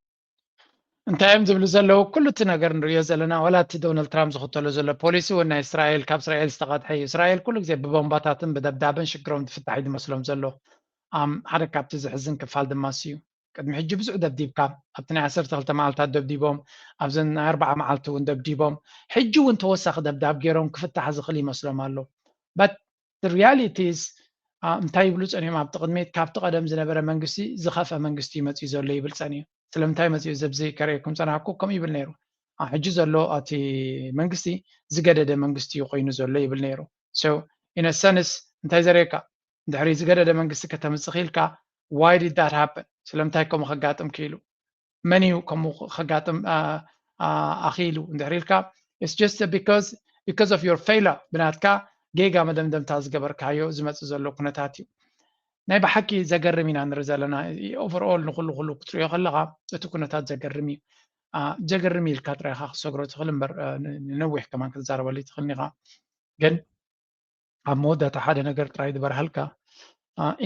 እንታይ እዮም ዝብሉ ዘለዉ? ኩሉ እቲ ነገር ንሪኦ ዘለና፣ ዋላ እቲ ዶናልድ ትራምፕ ዝኽተሎ ዘሎ ፖሊሲ እውን ናይ እስራኤል፣ ካብ እስራኤል ዝተቐድሐ እዩ። እስራኤል ኩሉ ግዜ ብቦምባታትን ብደብዳብን ሽግሮም ዝፍታሕ እዩ ዝመስሎም ዘሎ። ሓደ ካብቲ ዝሕዝን ክፋል ድማ እሱ እዩ። ቅድሚ ሕጂ ብዙሕ ደብዲብካ፣ ኣብቲ ናይ ዓሰርተ ክልተ መዓልታት ደብዲቦም፣ ኣብዚ ናይ ኣርባዓ መዓልቲ እውን ደብዲቦም፣ ሕጂ እውን ተወሳኺ ደብዳብ ገይሮም ክፍታሕ ዝኽእል ይመስሎም ኣሎ። But the reality is እንታይ ይብሉ ፀኒሖም ኣብቲ ቅድሚት? ካብቲ ቀደም ዝነበረ መንግስቲ ዝኸፍአ መንግስቲ እዩ መፅኡ ዘሎ ይብል ፀኒሑ። ስለምንታይ መፅኡ ዘብዚ ከርእየኩም ፀናሕኩ ከምኡ ይብል ነይሩ። ሕጂ ዘሎ እቲ መንግስቲ ዝገደደ መንግስቲ እዩ ኮይኑ ዘሎ ይብል ነይሩ። So in a sense እንታይ ዘርእየካ? እንድሕሪ ዝገደደ መንግስቲ ከተምፅእ ክኢልካ why did that happen? ስለምንታይ ከምኡ ከጋጥም ክኢሉ? መን እዩ ከምኡ ከጋጥም ኣኽኢሉ እንድሕር ኢልካ it's just because because of your failure ብናትካ ጌጋ መደምደምታ ዝገበርካዮ ዝመፅእ ዘሎ ኩነታት እዩ። ናይ ብሓቂ ዘገርም ኢና ንርኢ ዘለና። Overall ንኩሉ ኩሉ ክትሪኦ ከለካ እቲ ኩነታት ዘገርም እዩ። ዘገርም ኢልካ ጥራይ ኢካ ክትሰግሮ ትክእል እምበር ንነዊሕ ከማን ክትዛረበሉ ትክእል ኢካ። ግን ኣብ መወዳእታ ሓደ ነገር ጥራይ ዝበርሃልካ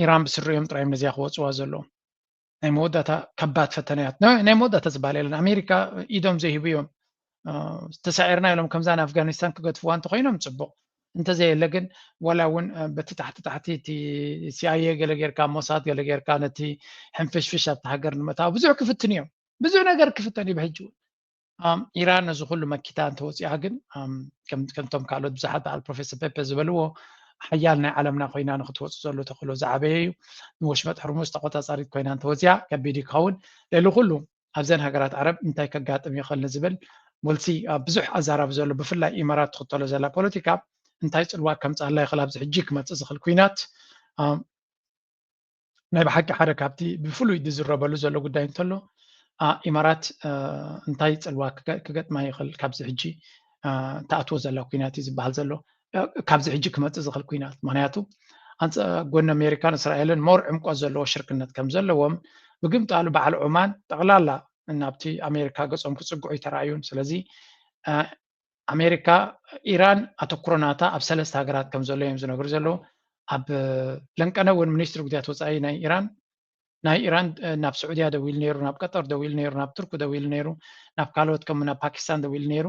ኢራን ብስሪኦም ጥራይ ነዚኣ ክወፅዋ ዘለዎም ናይ መወዳእታ ከባድ ፈተነያት ናይ መወዳእታ ዝበሃል የለን። ኣሜሪካ ኢዶም ዘይህቡ እዮም። ተሳዒርና ኢሎም ከምዛ ንኣፍጋኒስታን ክገድፍዋ እንተኮይኖም ፅቡቅ፣ እንተዘየለ ግን ዋላ እውን በቲ ታሕቲ ታሕቲ እቲ ሲኣይኤ ገለ ጌርካ ሞሳድ ገለ ጌርካ ነቲ ሕንፍሽፍሽ ኣብቲ ሃገር ንምእታው ብዙሕ ክፍትን እዮም። ብዙሕ ነገር ክፍተን እዩ ብሕጂ እውን። ኢራን ነዚ ኩሉ መኪታ እንተወፂኣ ግን ከምቶም ካልኦት ብዙሓት በዓል ፕሮፌሰር ፔፐ ዝበልዎ ሓያል ናይ ዓለምና ኮይና ንክትወፅ ዘሎ ተኽእሎ ዝዓበየ እዩ። ንወሽመጥ ሕርሙዝ ተቆፃፃሪት ኮይና እንተወፂኣ ከቢድ ይኸውን። ልዕሊ ኩሉ ኣብዘን ሃገራት ዓረብ እንታይ ከጋጥም ይኽእል ንዝብል ወልሲ ብዙሕ ኣዛራቢ ዘሎ ብፍላይ ኢማራት ትኽተሎ ዘላ ፖለቲካ እንታይ ፅልዋ ከምፅኣላ ይኽእል ኣብዚ ሕጂ ክመፅእ ዝኽእል ኩናት ናይ ብሓቂ ሓደ ካብቲ ብፍሉይ ዝዝረበሉ ዘሎ ጉዳይ እንተሎ ኢማራት እንታይ ፅልዋ ክገጥማ ይኽእል ካብዚ ሕጂ ተኣትዎ ዘላ ኩናት እዩ ዝበሃል ዘሎ ካብዚ ሕጂ ክመፅእ ዝኽእል ኩናት ምክንያቱ ጎኒ ኣሜሪካን እስራኤልን ሞር ዕምቆት ዘለዎ ሽርክነት ከም ዘለዎም ብግምጣሉ በዓል ዑማን ጠቕላላ ናብቲ ኣሜሪካ ገፆም ክፅግዑ ይተረኣዩን ስለዚ ኣሜሪካ ኢራን ኣተኩሮ ናታ ኣብ ሰለስተ ሃገራት ከም ዘሎ እዮም ዝነግሩ ዘለዉ ኣብ ለንቀነ እውን ሚኒስትሪ ጉዳያት ወፃኢ ናይ ኢራን ናይ ኢራን ናብ ስዑድያ ደው ኢሉ ነይሩ ናብ ቀጠር ደው ኢሉ ነይሩ ናብ ቱርክ ደው ኢሉ ነይሩ ናብ ካልኦት ከም ናብ ፓኪስታን ደው ኢሉ ነይሩ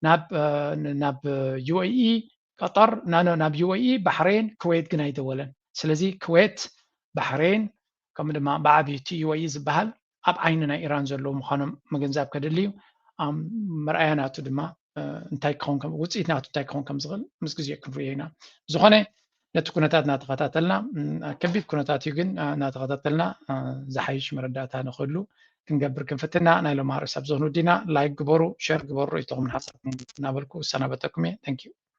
ናብ ናብ ዩኤኢ ቀጠር ናኖ ናብ ዩኤኢ ባሕሬን ክወይት ግን ኣይደወለን ስለዚ ክወይት ባሕሬን ከምኡ ድማ ብዓብይቲ ዩኤኢ ዝበሃል ኣብ ዓይኒ ናይ ኢራን ዘለዉ ምዃኖም ምግንዛብ ከድሊ እዩ ምርኣያ ናቱ ድማ እንታይ ክኸውን ውፅኢት ናቱ እንታይ ክኸውን ከም ዝኽእል ምስ ግዜ ክንሪኦ ኢና ዝኾነ ነቲ ኩነታት እናተኸታተልና ከቢድ ኩነታት እዩ ግን እናተኸታተልና ዝሓይሽ መረዳእታ ንኽህሉ ክንገብር ክንፍትና ናይ ሎም ርእስ ኣብ ዝኾኑ ዲና ላይክ ግበሩ ሸር ግበሩ ርእይቶኹምን ሓሳብኩም እናበልኩ እሰናበተኩም እየ thank you